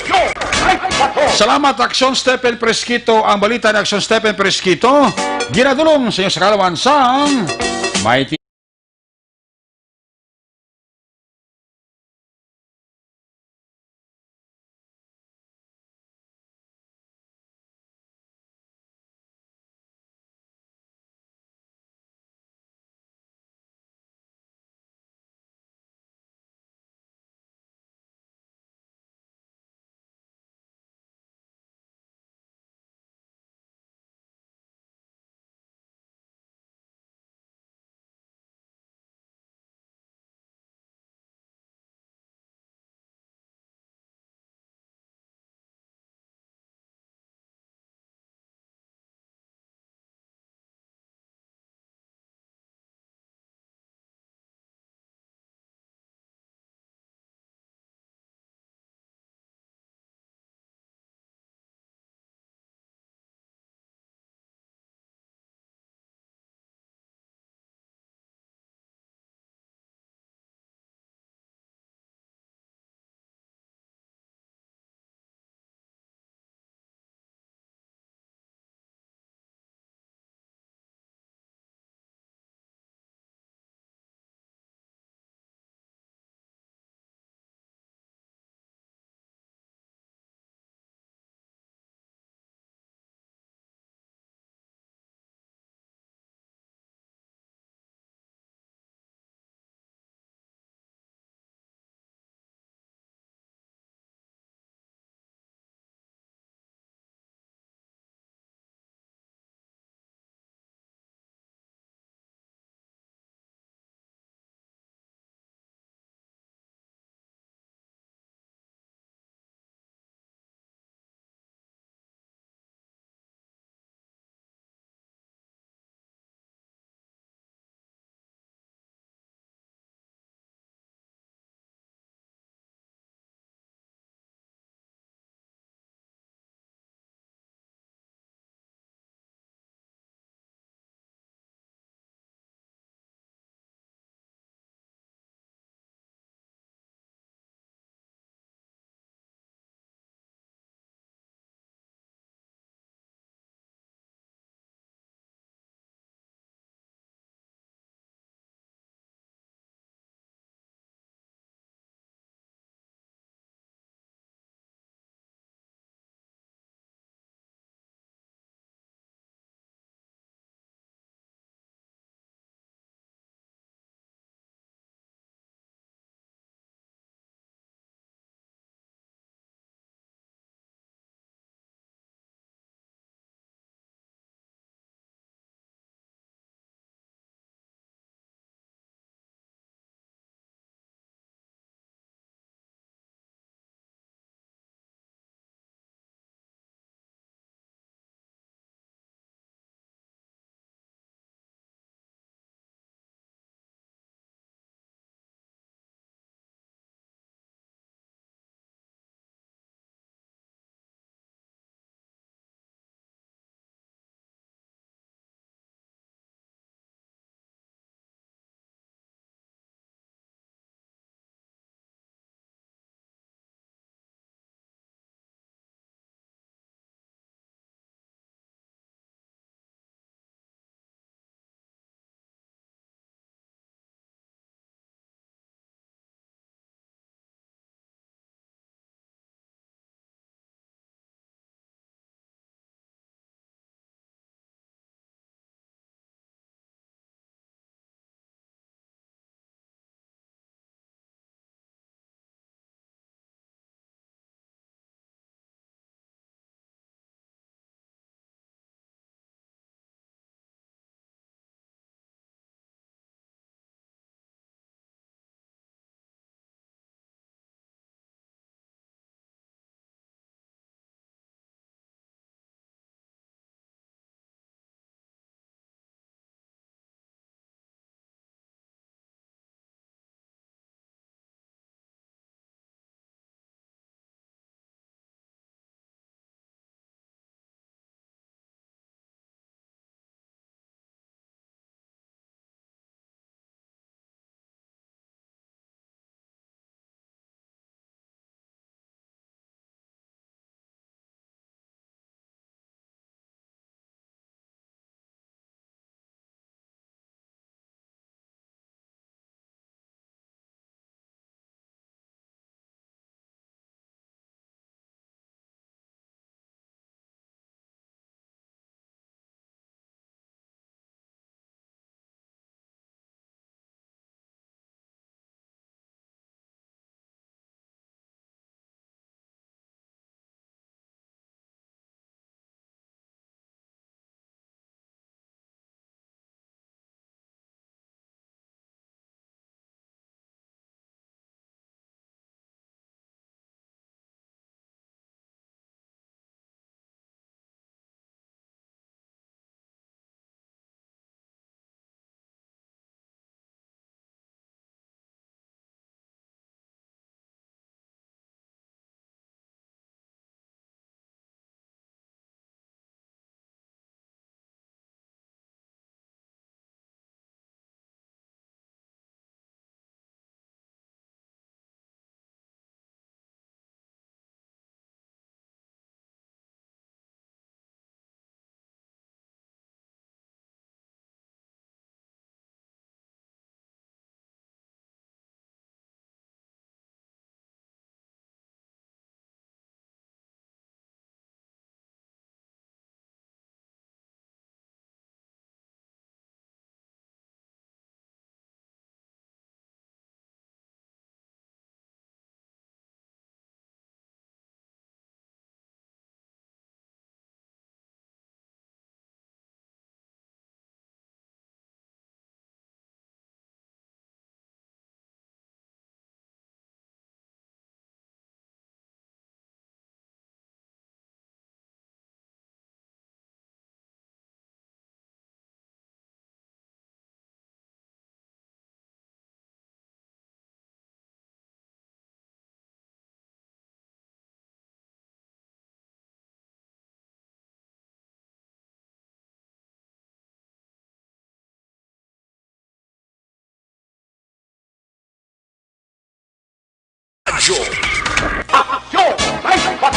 Salamat, Aksyon Stephen Fresquito. Ang balita ni Aksyon Stephen Fresquito, ginadulong sa inyo sa kaalaman sang may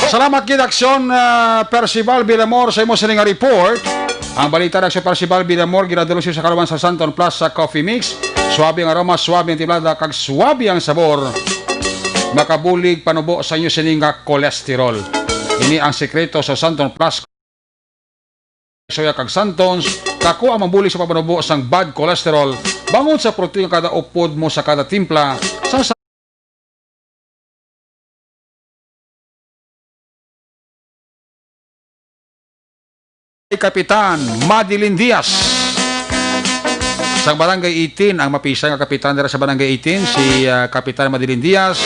Salamat gid, Aksyon, ah, Percival Villamor, sa imo sini nga report. Ang balita, Aksyon Percival Villamor, ginadulong sa kaluman sa Santon Plus sa Coffee Mix. Suabe ang aroma, suabe ang timplada, kag suabe ang sabor. Makabulig panubo sa inyo sini nga cholesterol. Ini ang sekreto sa Santon Plus, soya kag Santons, kakuha mabulig sa pagpanubo sang bad cholesterol, bangod sa protein nga kada upod mo sa kada timpla, sa, sa Kapitan Madeline Diaz. Sa Barangay eighteen, ang mapisan nga kapitan dira sa Barangay eighteen, si, ah, Kapitan Madeline Diaz,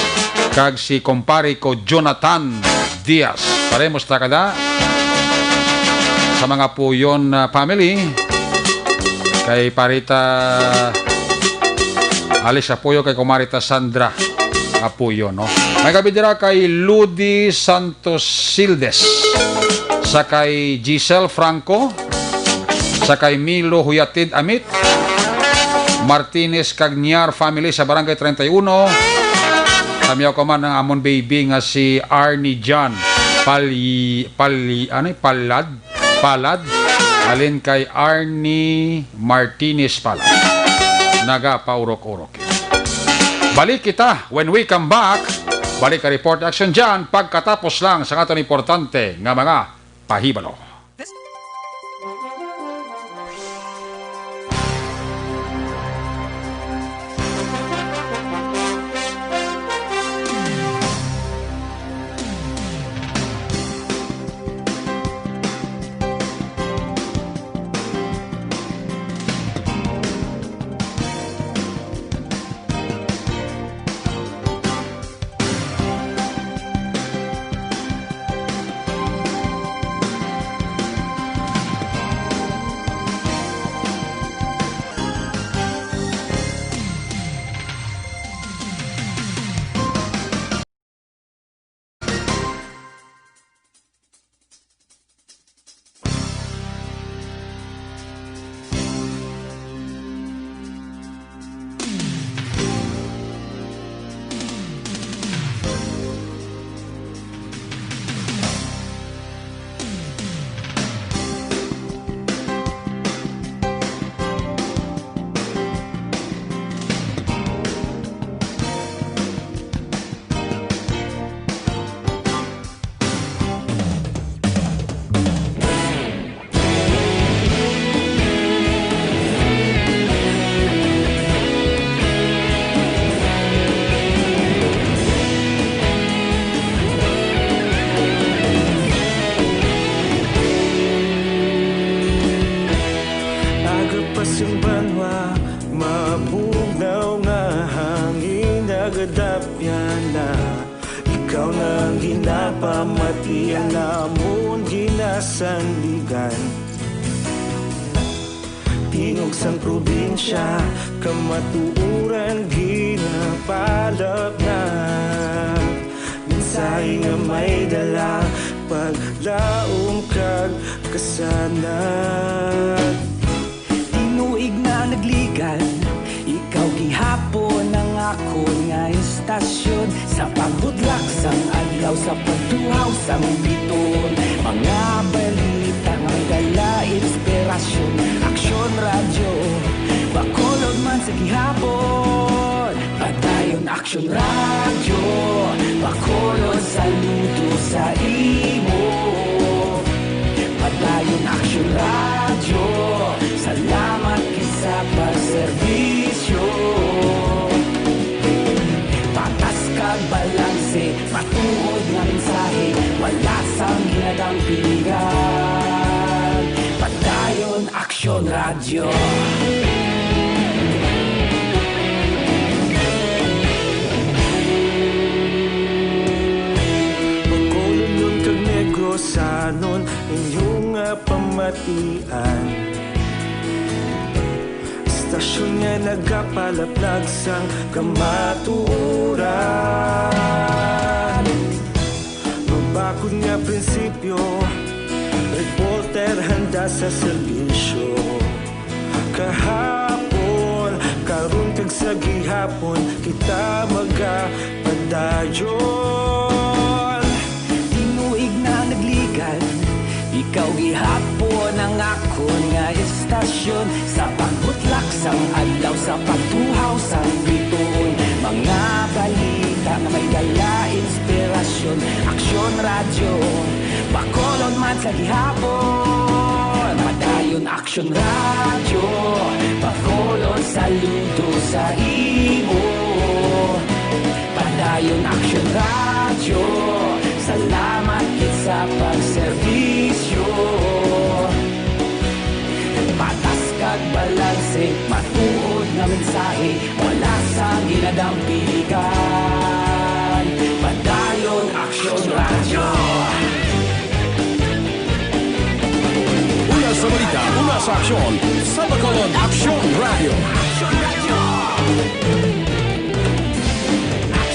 kag si kumpare ko, Jonathan Diaz. Parehas ta kada sa mga Puyon, ah, family. Kay parita Alex Apuyo, kay kumarita Sandra Apuyo, no? May gabi dira kay Ludi Santos Sildes, sa kay Giselle Franco, sa kay Milo Huyatid Amit, Martinez Cagniar family sa Barangay treinta y uno. Kami ako man ang amon baby nga si Arnie John Pali, Pali, ano, Palad? Palad, halin kay Arnie Martinez Palad. Nagapaurok-urok. Balik kita when we come back. Balik ka Report Action dyan pagkatapos lang sa aton importante nga mga pahibalo. Aga pa sing banwa, mabugnaw nga hangin nagadapyan na. Ikaw na ang ginapamati, ang amon ginasandigan. Tingog sang probinsya, kamatuoran ginapalapnat. Mensahe nga may dala, paglaom kag kasanag. Tinuig na nagligan, ikaw gihapon ang akon nga istasyon. Sa pagbudlak sang adlaw, sa pagtuhaw sang biton, mga balita nga dala inspirasyon. Aksyon Radyo, Bacolod man sa gihapon. Padayon Aksyon Radyo, Bacolod, saludo sa imo. Padayon Aksyon Radyo, salamat gid sa pagserbisyo. Patas kag balanse, matuod nga mensahe, wala sang ginadampingan. Padayon Aksyon Radyo. Bacolodnon kag Negrosanon, inyo nga pamatian. Istasyon nga nagapalaplag sang kamatuoran. Mabakod nga prinsipyo, reporter handa sa serbisyo. Kahapon, karon Kag sa gihapon kita magapadayon. Tinuig na nagligad, ikaw gihapon ang akon nga estasyon. Sa pagbutlak sang adlaw, sa pagtuhaw sang bituon, mga balita nga may dala inspirasyon. Aksyon Radyo, Bacolod man sa gihapon. Padayon Aksyon Radyo, Bacolod, saludo sa imo. Padayon Aksyon Radyo, salamat gid sa pagserbisyo. Patas kag balanse, matuod nga mensahe, wala sang ginadampigan. Padayon Aksyon Radyo. Una sa balita, una sa aksyon, sa Bacolod Aksyon Radyo.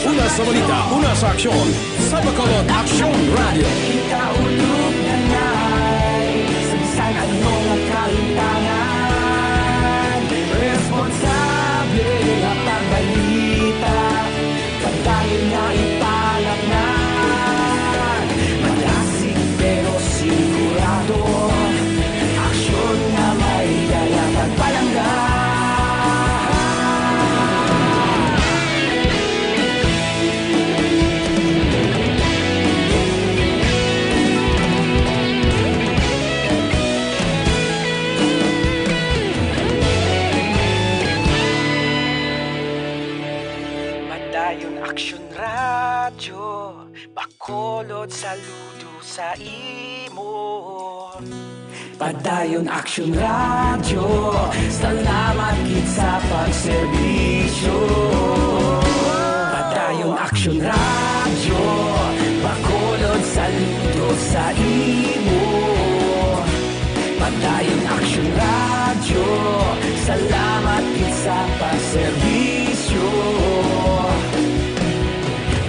Una sa balita, una sa aksyon, sa Bacolod Aksyon Radyo. Kita ulog na nay, sa bisan ano nga kalimtangan, responsable nga pagbalita. Padayon nga ipalatnag, malasig pero sigurado. Aksyon nga may dala kag palangga. Padayon Aksyon Radyo, Bacolod, saludo sa imo. Padayon Aksyon Radyo, salamat gid sa pagserbisyo. Padayon Aksyon Radyo, Bacolod, saludo sa imo. Padayon Aksyon Radyo, salamat gid sa pagserbisyo.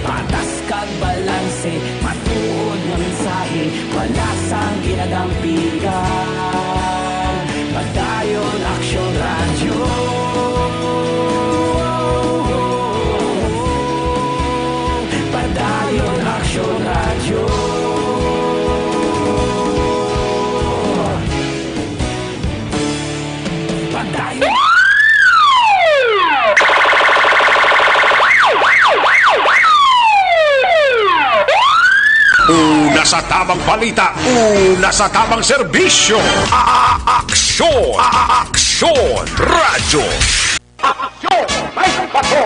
Patas kag balanse, matuod nga mensahe, wala sang ginadampigan. Padayon Aksyon Radyo. Padayon Aksyon Radyo. Padayon. Una sa tamang balita, una sa tamang serbisyo. A-, a-, aksyon, a-, a-, aksyon, radyo. Aksyon, may bato.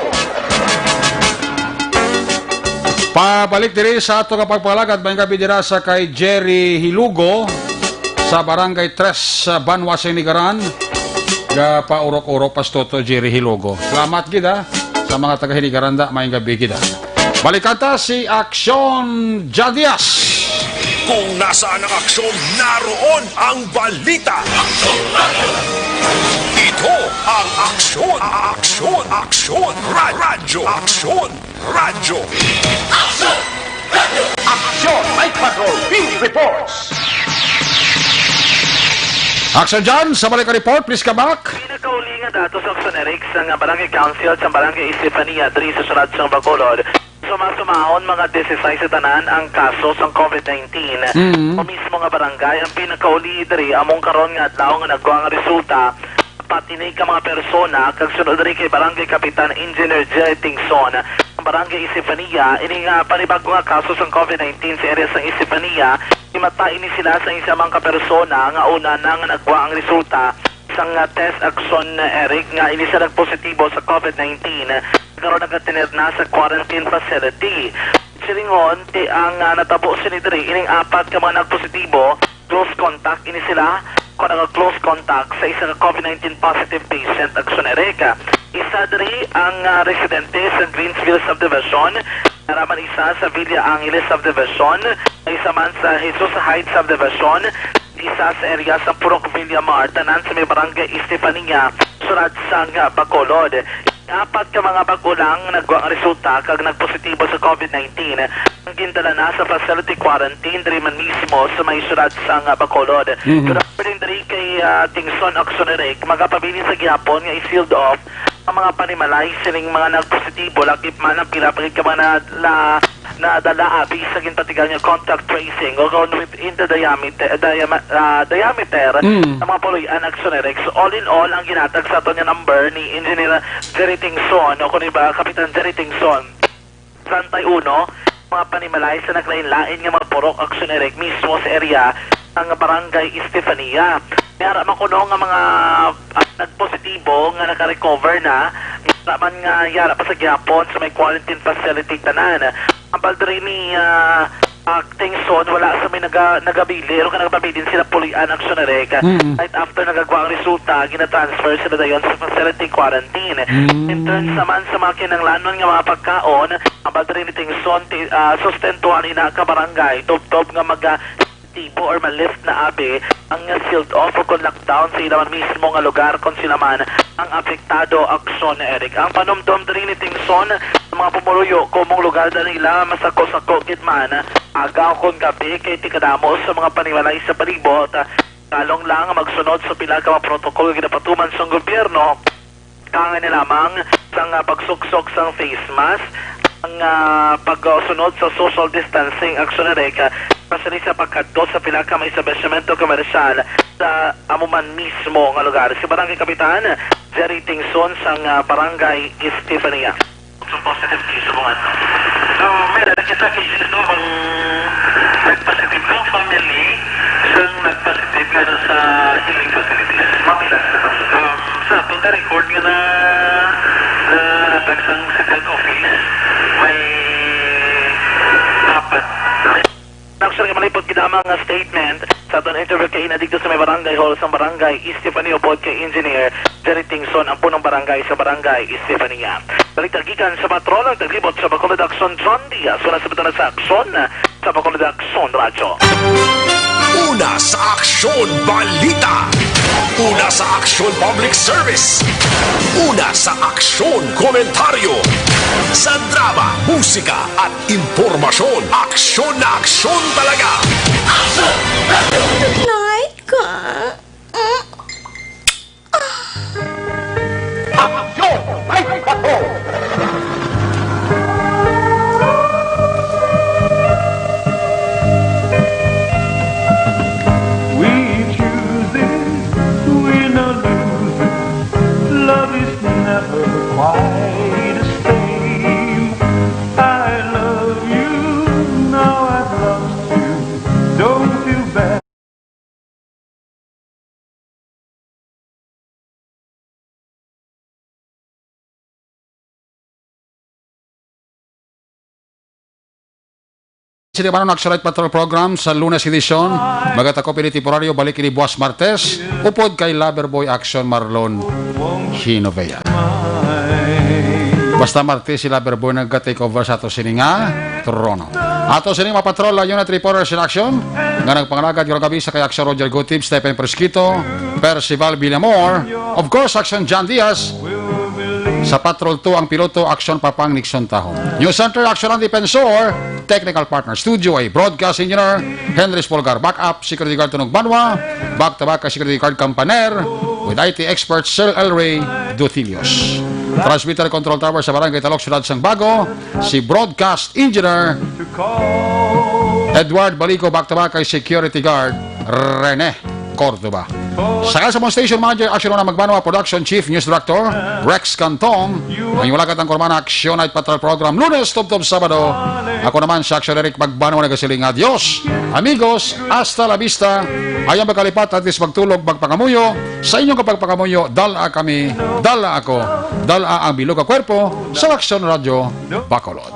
Pabalik diri sa ato nga pagpalagad, may gabi dira sa kay Jerry Hilugo sa Barangay Tres, sa Banwa, Hinigaran. Gapaurok-urok, Pastoto Jerry Hilugo. Salamat gid, ha, sa mga taga Hinigaran da, may gabi gid, ha. Balikan ta si Aksyon Jadias. Kung nasaan ang aksyon, naroon ang balita. Ito ang aksyon, aksyon, aksyon, ra-, radyo, aksyon, radyo. Aksyon! Aksyon! Mike Patrol, Ping Reports! Aksyon dyan! Sa balik report, please come back. Pinakauli nga datos sa Aksyon Eric sa nga Barangay Council sa Barangay Estefania diri sa Surat sang Bacolod. Suma-sumaon, mga dieciséis sa tanan ang kaso sang COVID nineteen. Mm. Sa mismo nga barangay, ang pinakauli diri among karon nga adlaw nga nagwa nga resulta. Apat ini ka mga persona, kag sunod diri kay Barangay Kapitan Engineer Jerry Tingson. Ang Barangay Estefania, ini nga panibago nga kaso sang COVID nineteen sa area sang Estefania, himata ini sila sa isa man ka persona nga una na nga nagwa ang resulta sang, ah, test, Aksyon Eric, nga ini siya nagpositibo sa COVID nineteen. Karon nagatener na sa quarantine facility. Silingon ti ang, ah, natabo sini diri, ining apat ka mga nagpositibo, close contact ini sila, kon nag-close contact sa isa ka COVID nineteen positive patient, Aksyon Eric. Isa diri ang, ah, residente sa Greensville Subdivision, naraman isa sa Villa Angeles Subdivision, isa man sa Jesus Heights Subdivision, isa sa area sa Purok Villamar, tanan sa may Barangay Estefania, Surat sang Bacolod. Apat ka mga bag-o lang nagwa ang resulta kag nagpositibo sa COVID nineteen. Ang gindala na sa facility quarantine diri man mismo sa may Surat sang Bacolod. Mhm. Pero according diri kay, ah, Tingson, Aksyon Eric, magapabilin sa gihapon nga i-sealed off Ang mga panimalay sining mga nagpositibo, lakip man ang pila pa gid ka mga na, na, nadala abi sa ginpatigal nga contact tracing o kon within the diameter, diama-, ah, diameter Mm. ng mga puloy-an Action Eric. So, all in all, ang ginhatag sa aton nga number ni Engineer Jerry Tingson o kung iba, Kapitan Jerry Tingson, sesenta y uno, mga panimalay sa naglain-lain nga mga purok Action Eric mismo sa area sang Barangay Estefania. May ara man kuno nga mga, ah, nagpositibo nga naka-recover na, may ara man nga yara pa sa gihapon sa may quarantine facility tanan. Ang padre ni, ah, ah, Tingson, wala sa may naga-, nagabili o ka nagapabilin sila pulian ang Action Eric. Mm. Right after nagagwa ang resulta, gina-transfer sila dayon sa facility quarantine. Mm. In terms naman sa mga kinahanglanon nga mga pagkaon, ang padre ni Tingson, ti-, ah, sustentuhan ina ka barangay, tubtob nga maga-, tibo or ma-lift na abi ang sealed off o kon lockdown sa ila man mismo nga lugar kon sila man ang apektado, Action Eric. Ang panumdom diri ni Tingson, ang mga pumuluyo, kon ang lugar da nila masako-sako gid man, aga o kon gabi, kay tikadamo sa mga panimalay sa palibot, kalong lang magsunod sa pila ka mga protocol nga ginapatuman sang gobyerno. Kaangay na lamang sang, ah, pagsuksok sang face mask, ang, ah, pagsunod sa social distancing, Action Eric, ah, especially sa pagkadto sa pila ka mga establishmento komersyal sa amo man mismo nga lugar. Si Barangay Kapitan Jerry Tingson sang, ah, Barangay Estefania. Sa positive case sa mga, so, may dala kita cases, no, bang nagpositive ang family, sang nagpositive nga sa healing facilities. Mapila sila? Um, sa aton na record nga na, na hatag sang city health office, may apat. Actually, malipot gid lamang nga statement sa aton interview kay ina dito sa may barangay hall sang barangay Estefania upod kay Engineer Jerry Tingson, ang punong barangay sa barangay Estefania. Balita gikan sa patrol ang taglibot sa Bacolod Action, John Diaz. Wala sa butana sa Action, sa Bacolod Action Radyo. Una sa Aksyon Balita. Una sa Aksyon Public Service. Una sa Aksyon Komentaryo. Sa drama, musika at impormasyon. Aksyon na aksyon talaga. Night ka. Aksyon! Ay, ako! We choose it, we no lose it. Love is never quite the same. I love you, now I've lost you. Don't feel bad. Sini man ang Action Night Patrol Program sa Lunes edisyon. Magatakop ini temporaryo, balik ini buwas Martes. Upod kay Lover Boy Action Marlon Hinovea. Basta Martes si Lover Boy nagka-take over sa ato sini nga trono. Ato sini mga patrol, Unit Reporters in Action, nga nagpangalagad karong gabi sa kay Action Roger Gutib, Stephen Fresquito, Percival Villamor, of course, Action John Diaz, sa Patrol two ang piloto, Action Papang Nixon Tahong. News Center, Action ang defensor, technical partner, Studio A, broadcast engineer, Henry Spolgar, backup, security guard Tunog Banwa, back to back kay security guard Campaner, with I T expert Sir Elray Dutilios. Transmitter control tower sa Barangay Talok, Siyudad sang Bago, si broadcast engineer Edward Balico, back to back kay security guard Rene Cordova. Sa kasa mo station manager, Action Una Magbanwa, production chief, news director, Rex Cantong, ang inyong lakat ang kurmana, Action Night Patrol Program, Lunes tubtob Sabado. Ako naman si Action Eric Magbanwa nagasiling nga, "Adios, amigos, hasta la vista." Ayaw magkalipat, at least magtulog, magpangamuyo. Sa inyong kapagpangamuyo, dala kami, dala ako, dala ang bilog nga kwerpo sa Action Radio Bacolod.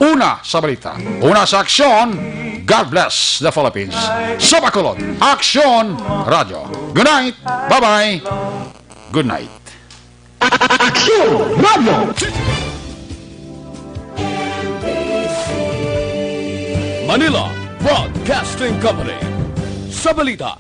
Una sa balita, una sa aksyon, God bless the Philippines. Sa Bacolod, Aksyon Radio. Good night. Bye-bye. Good night. Aksyon Radio. Manila Broadcasting Company. Sa balita.